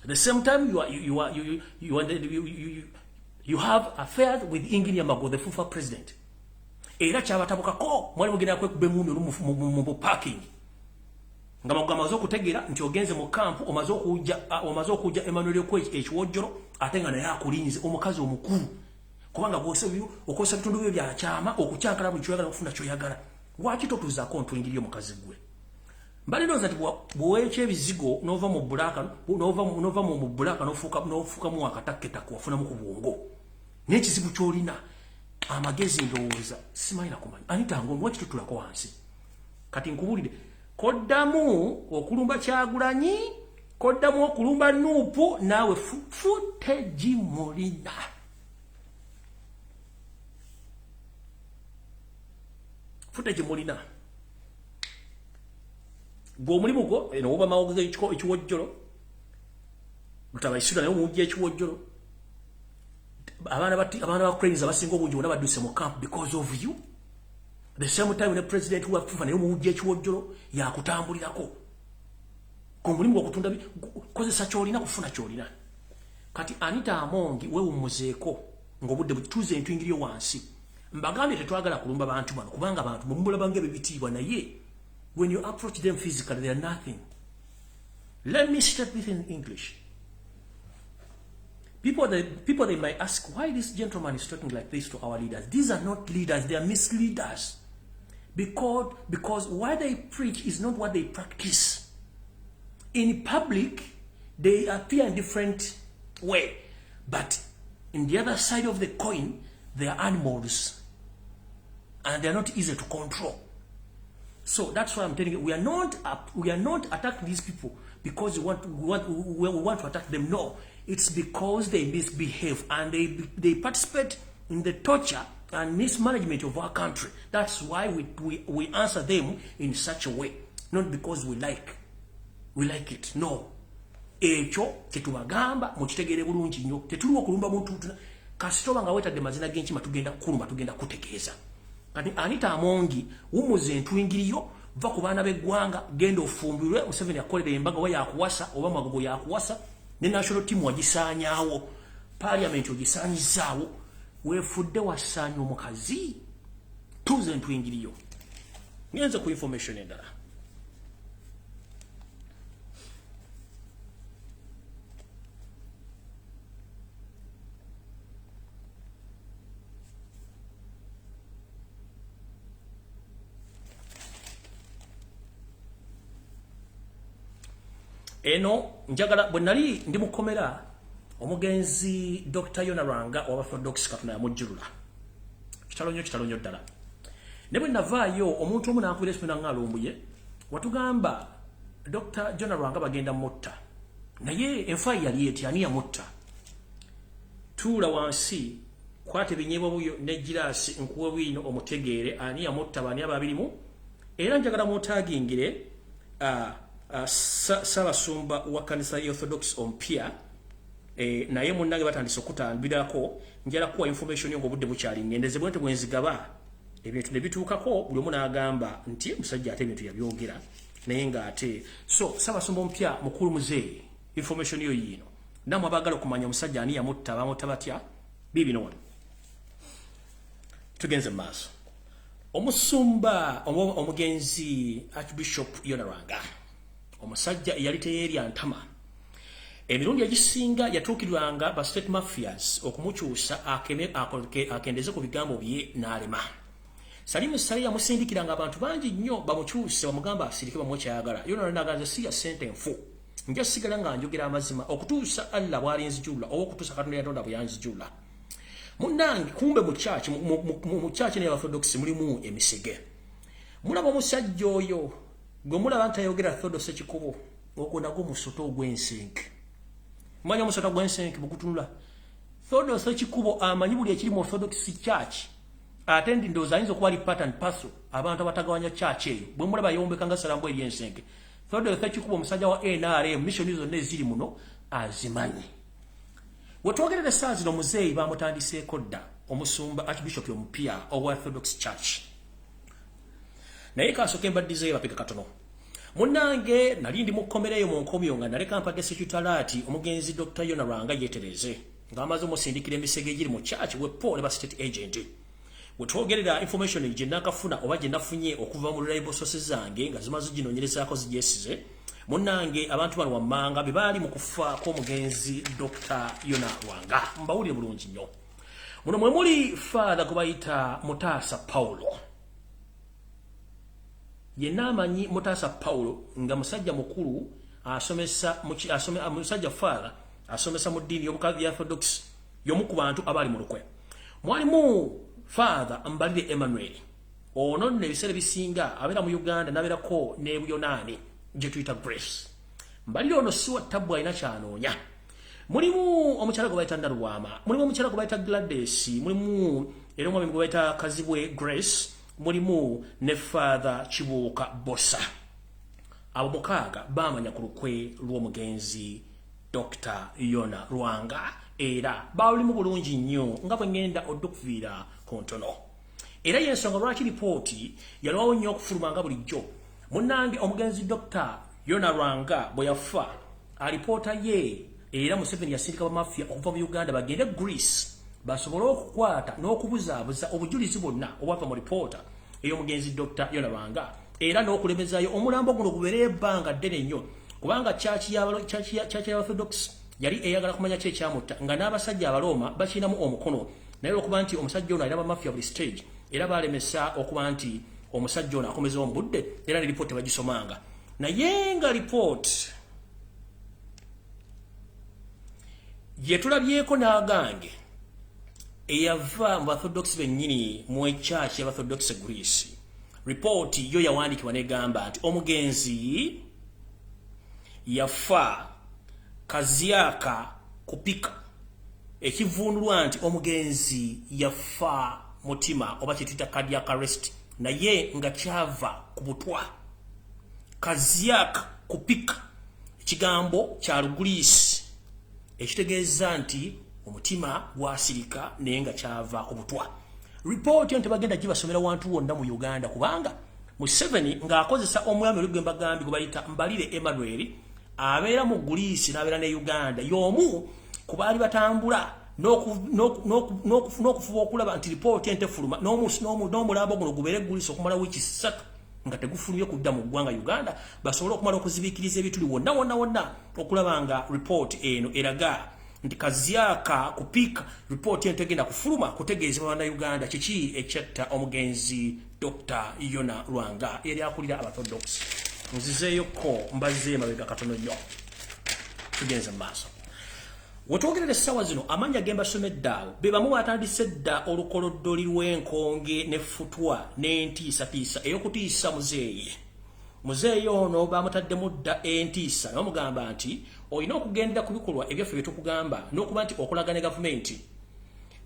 At the same time, you are you are you you you you, you have affair with Engineer Magogo, the FUFA president. Era kyabatabukako mwali mugenda kwekuba emmundu mu parking. Nga Magogo amaze okutegeera nti ogenze mu kampu omaze okujja Emmanuel Okwi ekiwojjolo, ate nga naye akulinze omukazi omukulu. Kubanga okozesa bitundu byo bya kyama okukyankala buli kyoyagala okufuna kyoyagala. Lwaki totuzaako ntwingiri omukazi gwe? Mbali ndowooza nti bw'oweekya ebizigo n'ova mu bbulaaka n'ova mu bbulaaka n'ofuukamu akatakketako wafunamu ku bwongo. Naye ekizibu ky'olina amagezi ndowooza simanyi na kumanya. Anita Amongi lwaki totulako wansi? Kati nkubuulire, koddamu okulumba Kyagulanyi, koddamu okulumba NUP, naawe footage mulina. Footage mulina. Gwe omulimu gwo eno woba mawogo ekiwojjolo, lutabaisula naye omuwujja ekiwojjolo. Abaana ba Cranes abasinga obungi bonna badduse mu camp because of you. The same time ne president wa FIFA naye omuwujja ekiwojjolo yakutambulirako. Gwe omulimu gwo okutunda kozesa ky'olina kufuna ky'olina. Kati Anita Amongi weewummuzeeko ng'obudde butuuze entwingiriyo wansi. Mbagambye tetwagala kulumba bantu bano kubanga abantu mumulaba ng'ebibitiibwa, naye when you approach them physically they are nothing. Let me state this in English. People they might ask why this gentleman is talking like this to our leaders. These are not leaders, they are misleaders. Because what they preach is not what they practice. In public, they appear in different way. But in the other side of the coin, they are animals. And they are not easy to control. So that's why I'm telling you, we are not attacking these people because we want to attack them. No, it's because they misbehave and they participate in the torture and mismanagement of our country. That's why we answer them in such a way, not because we like it. No. Ekyo tetubagamba mukitegere bulungi nnyo. Tetuliwo okulumba muntu kasita oba nga weetadde mazina g'enkima tugenda kukulumba, tugenda kutegeeza. Kati Anita Amongi wumuza entwingiriyo, va ku baana b'eggwanga, genda ofumbirwe. Museveni akolera embaga oba yakuwasa oba Magogo yakuwasa, ne national team wagisaanyaawo, parliament ogisaanyizaawo, weefudde wasaanya omukazi. Tuuza entwingiriyo. Ngenze ku information endala. Eno njagala bwe nali ndi mukomera omugenzi Dr. Yona Lwanga owa Orthodox Katonda yamujjulula. Kitalo nnyo ddala. Ne bwe navaayo omuntu omu n'ankubira essimu n'aŋŋalumbuye watugamba Dr. Yona Lwanga bagenda mutta. Naye enfa yali etya, ani yamutta? Tuula wansi, kwata ebinyeebwa buyo n'egiraasi nkuwe bwino omutegeere ani yamutta, baani ababirimu. Era njagala mutagingire Ssaabasumba wa kanisa ya Orthodox ompya, naye munnange batandise okutambirako. Njala kuwa information yo ng'obudde bukyali, ngendeze bwe nti bwe nzigaba ebintu ne bituukako buli omu n'agamba nti omusajja ate ebintu yabyogera naye ng'ate. So Ssaabasumba ompya mukulu muzeeyi, information yo yiino. Nammwe abaagala okumanya omusajja ani yamutta, bamutta batya, biibino wano. Tugenze mu maaso. Omusumba omugenzi Archbishop Yona Lwanga, omusajja eyali teyeerya ntama, emirundi egisinga yatuukirwanga ba state mafias okumukyusa akendeze ku bigambo bye n'alema. Salimu Sale yamusindikiranga abantu bangi nnyo bamukyuse, bamugamba asirike bamuwe kyayagala. Yona n'aganza si ya ssente nfu, nja sigala nga njogera amazima okutuusa Allah bw'alinzijulula oba okutuusa Katonda yatonda bwe yanzijulula. Munnange kumbe mu church mu church ne Orthodox mulimu emisege. Mulaba omusajja oyo gwe mulaba nti ayogera Orthodox ekikubo, ogwo nagwo musoto ogw'ensenke. Manya omusoto gw'ensenke bukutunula. Orthodox ekikubo amanyi buli ekiri mu Orthodox church. Ate ndi ndowooza ayinza okuba ali part and parcel abantu abatagawanya church eyo. Bwe mulaba yombeka nga Salambo eri ensenke. Orthodox ekikubo omusajja wa NRM mission zonna eziri muno azimanyi. Wetwogerera essaawa zino muzeeyi bamutandiseeko dda omusumba Archbishop omupya owa Orthodox Church. Naye kasooke mbaddizeeyo bapika katono. Munnange nali ndi mu kkomera eyo mu nkomyo nga naleka mpadde security alert omugenzi Dr. Yona Lwanga yeetereze ng'amaze omusindikira emisege egiri mu church wepo ne ba state agent. Wetwogerera information gye nakafuna oba gye nafunye okuva mu reliable sources zange nga zimaze ginoonyerezaako zigyesize, munnange abantu bano wammanga be baali mu kufa kw'omugenzi Dr. Yona Lwanga. Mbawulire bulungi nnyo. Muno mwe muli Father gwe bayita Mutaasa Paulo. Yenna amanyi Mutaasa Paulo nga musajja mukulu asomesa musajja Father asomesa mu ddiini y'obukazi Orthodox, y'omu ku bantu abaali mu lukwe. Mwalimu Father Mbalire Emmanuel. Ono nno ebiseera ebisinga abeera mu Uganda n'abeerako ne Buyonaani gye tuyita Grace. Mbalire ono si wa tabbu, alina ky'anoonya. Mulimu omukyala gwe bayita Nalwama, mulimu omukyala gwe bayita Gladys, mulimu era omwami gwe bayita Kazibwe Grace, mulimu ne Father Kibuuka Bosa. Abo mukaaga baamanya ku lukwe lw'omugenzi Dr. Yona Lwanga era baalulimu bulungi nnyo nga bwe ngenda oddukuviira ku ntono. Era y'ensonga lwaki lipooti yalwawo nnyo okufuluma nga bulijjo. Munnange omugenzi Dr. Yona Lwanga bwe yafa, alipoota ye era Museveni yasindika bamafia okuva mu Uganda bagende Greece basobole okukwata n'okubuzaabuza obujulizi bwonna obwava mu lipoota ey'omugenzi Dr. Yona Lwanga era n'okulemezaayo omulambo guno gubeereyo ebbanga ddene nnyo, kubanga church ya Orthodox yali eyagala kumanya ki ekyamutta nga n'abasajja Abalooma bakirinamu omukono. Naye olwokuba nti omusajja ono alina bamafia buli stage, era baalemesa okuba nti omusajja ono akomezewo mu budde, era ne lipooti tebagisomanga. Naye nga lipooti gye tulabyeko n'agange eyava mu Orthodox bennyini mu church ya Orthodox Greece, ripooti yo yawandiikibwa n'egamba nti omugenzi yafa kaziaka kupika, ekivvuunulwa nti omugenzi yafa mutima oba kye tuyita cardiac arrest, naye nga kyava ku butwa. Kaziaka kupika ekigambo kya Lugriisi ekitegeeza nti omutima gwasirika naye nga kyava ku butwa. Ripooti eno tebagenda gibasomera wantu wonna mu Uganda, kubanga Museveni ng'akozesa omwami oli gwe mbagambye gwe bayita Mbalire Emmanuel abeera mu Greece n'abeera ne Uganda, y'omu ku baali batambula n'okufuba okulaba nti lipooti eno tefuluma n'omulambo guno gubeere Greece okumala wiiki 3 Nga tegufulumye kudda mu ggwanga Uganda, basobole okumala okuzibiikiriza ebituli wonna wonna wonna, okulaba nga report eno eraga nti kazyaka kupiika. Report eno tegenda kufuluma kutegeezebwa bannayuganda kiki ekyatta omugenzi Dr. Yona Lwanga, yali akulira Abaorthodox. Nzizeeyokko, mbazze emabega katono nnyo, tugenze mu maaso. Wetwogerera essaawa zino, amannya ge mbasomedde awo be bamu batandise dda olukoloddoli lw'enkonge n'effutwa n'entiisatiisa ey'okutiisa muzeeyi. Muzeeyi ono bamutaddemu dda entiisa ne bamugamba nti olina okugendera ku bikolwa ebyaffe bye tukugamba n'okuba nti okolaga ne gavumenti.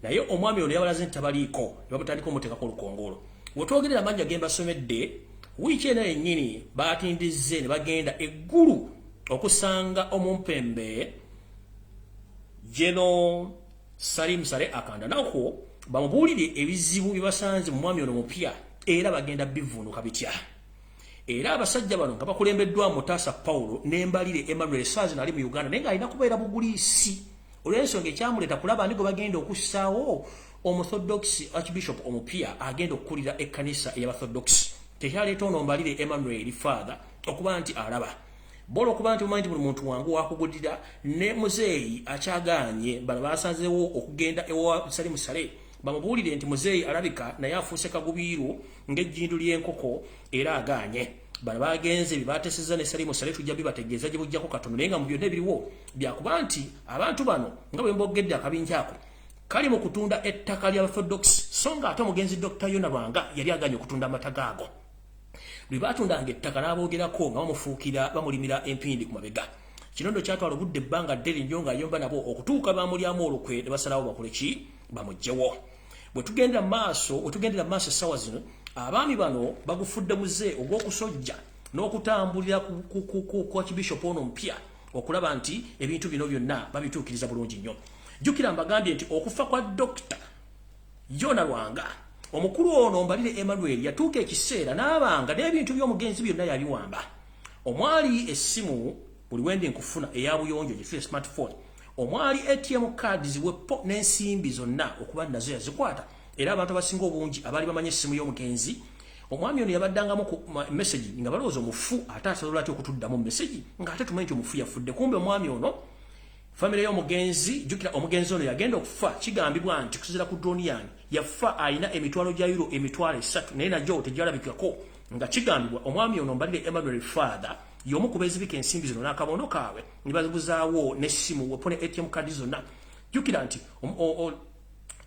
Naye omwami ono yabalaze nti tabaliiko, ne bamutandika omuteekako olukongolo. Wetwogerera, amannya ge mbasomedde, wiiki eno yennyini batindizze ne bagenda eggulu okusanga omumpembe Geno Salim Sale Akanda, nako bamubuulire ebizibu bye basanze mu mwami ono mupya era bagenda bivuunuka bitya. Era abasajja bano nga bakulembeddwa Mutasa Paulo n'Embalire Emmanuel, saazi nali mu Uganda naye ng'alina kubeera Buguliisi, olw'ensonga ekyamuleeta kulaba ani gwe bagenda okussaawo Omorthodox Archbishop omupya agenda okukulira ekkanisa ey'Aborthodox. Tekyaleeta ono Mbalire Emmanuel Father okuba nti alaba bola okuba nti mumanyi nti buli muntu wangu wakugulira ne muzeeyi akyagaanye. Bano basanzeewo okugenda ewa Salimu Sale bamubuulire nti muzeeyi alabika naye afuuse kagubiiru ng'ejjindu ly'enkoko era agaanye. Bano bagenze bye bateesezza ne Salimu Sale tujja bibategeeza gye bujjako katono. Naye nga mu byonna ebiriwo byakuba nti abantu bano nga bwe mbogedde, akabinja ako kali mu kutunda ettaka lya Orthodox, so nga ate omugenzi Dr. Yona Lwanga yali aganye okutunda amata gaago. Lwe baatundanga ettaka n'aboogerako nga bamufuukira, bamulimira empindi ku mabega. Kino nno kyatwala obudde ebbanga ddene nnyo ng'ayomba nabo okutuuka bamulyamu olukwe ne basalawo bakole ki? Bamuggyewo. Bwe tugendera maaso, bwe tugendera maaso essaawa zino, abaami bano bagufudde muze ogw'okusojja n'okutambulira ku Archbishop ono mpya okulaba nti ebintu bino byonna babituukiriza bulungi nnyo. Jjukira mbagambye nti okufa kwa Dokita Yona Lwanga, omukulu ono Mbalire Emmanuel yatuuka ekiseera n'abanga n'ebintu by'omugenzi byonna yabiwamba, omwali essimu buli wendi nkufuna eya buyonjo gye smartphone, omwali ATM cards, wepo n'ensimbi zonna okuba nazo yazikwata. Era abantu abasinga obungi abaali bamanyi essimu y'omugenzi, omwami ono yabaddangamu ku message nga balowooza omufu ate asobola atya okutuddamu message ng'ate tumanyi nti omufu yafudde. Kumbe omwami ono, famire y'omugenzi, jjukira omugenzi ono yagenda okufa kigambibwa nti kusinziira ku drone yange yafa alina emitwalo gya euro 300,000, naye nagyo tegyalabikako, nga kigambibwa omwami ono Mbalire Emmanuel Father y'omu ku beezibika ensimbi zino n'akabondo kaabwe ne bazibuzaawo n'essimu wepo ne ATM card zonna. Jjukira nti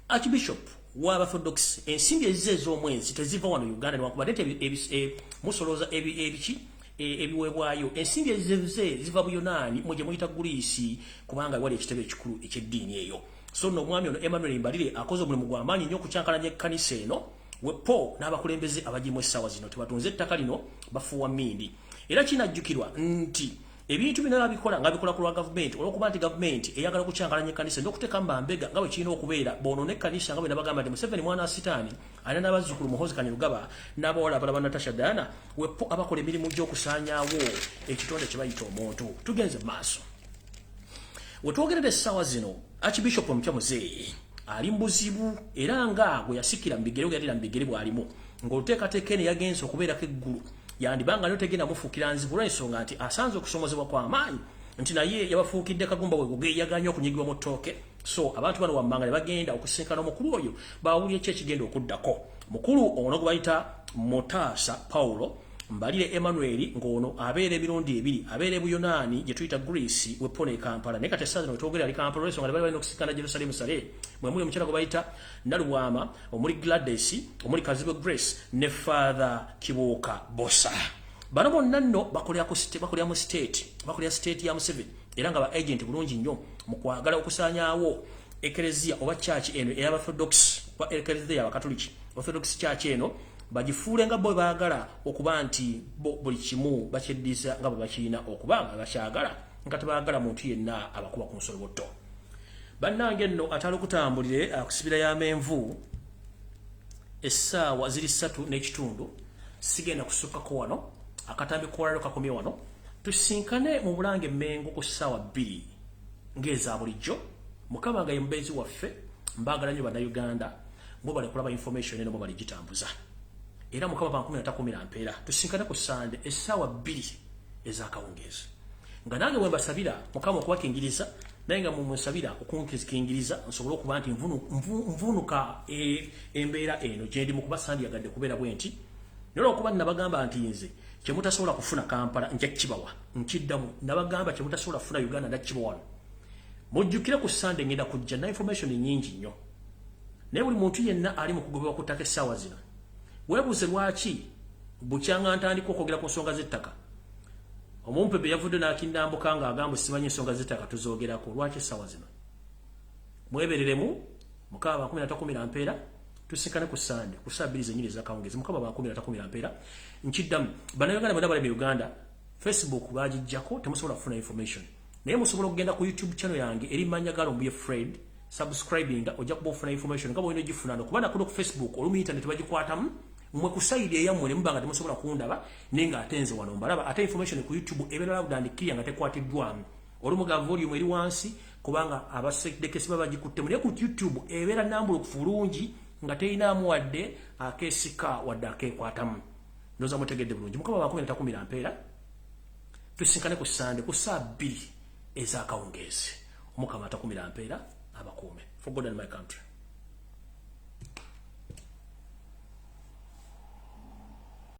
Archbishop w'Aborthodox, ensimbi ezize ez'omwezi teziva wano Uganda, newankubadde nti musolooza ebiki ebiweebwayo, ensimbi ezize ziva Buyonaani mwe gye muyita Guliisi, kubanga wali ekitebe ekikulu eky'eddiini eyo. So nno omwami ono Emmanuel Mbalire akoze omulimu gw'amaanyi nnyo okukyankalanya ekkanisa eno wepo n'abakulembeze abagimu. Essaawa zino tebatunze ettaka lino, bafuuwa mmindi. Era kinajjukirwa nti ebintu bino babikola nga bikola ku lwa gavumenti, olwokuba nti gavumenti eyagala okukyankalanya ekkanisa n'okuteekamu bambega nga bwe kirina okubeera bonoona ekkanisa, nga bwe nabagamba nti Museveni mwana wa Sitaani, alina n'abazzukulu Muhozi Kainerugaba n'abawala abalaba Natasha Diana wepo abakola emirimu gy'okusaanyaawo ekitonde kye bayita omuntu. Tugenze mu maaso. Wetwogerera essaawa zino, Archbishop omupya muzeeyi ali mu buzibu, era nga gwe yasikira mu bigere yalira mu bigere bw'alimu ng'oluteekateeka eno yagenze okubeerako eggulu yandibanga nayo tegenda mufuukira nzibu, olw'ensonga nti asanze okusomozebwa kw'amaanyi nti naye yabafuukidde kagumba bwe yaganye okunyigibwa mu ttooke. So abantu bano wammanga ne bagenda okusinkana omukulu oyo bawulire ki ekigenda okuddako. Mukulu ono gwe bayita Mutaasa Paulo Mbalire Emmanuel, ng'ono abeera emirundi ebiri, abeera e Buyonaani gye tuyita Greece wepo ne Kampala, naye kati essaawa zino wetwogerera ali Kampala, olw'ensonga ne bali balina okusinkana Jerusalem Sale mwe muli omukyala gwe bayita Nalubwama, omuli Gladys, omuli Kazibwe Grace ne Father Kibuuka Bosa. Bano bonna nno bakolera mu state, bakolera state ya Museveni, era nga ba agent bulungi nnyo mu kwagala okusaanyaawo ekereziya oba church eno ey'Aborthodox oba ekereziya y'Abakatoliki, Orthodox Church eno, bagifuule nga bo baagala okuba nti bo buli kimu bakyeddiza nga bwe bakirina okuba nga bakyagala, nga tebaagala muntu yenna abakuba ku nsolobotto. Bannange nno atali okutambulire akusibira y'amenvu. Essaawa ziri 3:30, sigenda kusukkako wano. Akatambi kolalo kakomye wano. Tusinkane mu Bulange Emmengo ku ssaawa 2 ng'eza bulijjo, Mukama nga ye mubeezi waffe. Mbaagala nnyo Bannayuganda, mwebale kulaba information eno, mwebale gitambuza. Era Mukama bankumira takumira mpeera. Tusinkane ku Sande essaawa 2 ez'akawungeezi. Nga nange bwe mbasabira Mukama okubakingiriza, naye nga mumusabira okunkingiriza nsobole okuba nti nvunuka embeera eno gye ndi mu kuba sandiyagadde kubeera bwe nti. Naye olw'okuba nabagamba nti nze kye mutasobola kufuna Kampala nja kukibawa, nkiddamu nabagamba kye mutasobola kufuna Uganda nja kukibawa wano. Mujjukire ku Sande ngenda kujja na information nnyingi nnyo. Naye buli muntu yenna ali mu kugobebwa ku ttaka essaawa zino, weebuuze lwaki bukyanga ntandika okwogera ku nsonga z'ettaka. Omumpebe yavudde n'akindambuka ng'agamba simanyi ensonga z'ettaka tuzoogerako lwaki essaawa zino. Mwebereremu, Mukama bankumira takumira mpeera. Tusinkane ku Sande ku ssaawa 2 zennyini ez'akawungeezi. Mukama bankumira takumira mpeera. Nkiddamu, Bannayuganda bonna bali mu Uganda, Facebook bagiggyako, temusobola kufuna information. Naye musobola okugenda ku YouTube channel yange eri Manya Galombuye Fred, subscribing, ojja kuba ofuna information nga bw'olina ogifuna. Kuba nakuno ku Facebook olumu internet bagikwatamu mmwe ku side eyammwe ne muba nga temusobola kundaba, naye ng'ate nze wano mbalaba. Ate information ku YouTube ebeera loud and clear nga tekwatiddwamu. Olumu ga volume eri wansi kubanga abasekdekesi baba bagikuttemu, naye ku YouTube ebeera nambulukufu bulungi nga terinaamu wadde akeesika wadde akeekwatamu. Ndowooza mutegedde bulungi. Mukama bankumira takumira mpeera. Tusinkane ku Sande ku ssaawa 2 ez'akawungeezi. Omukama atakumira mpeera abakuume. For God and my country.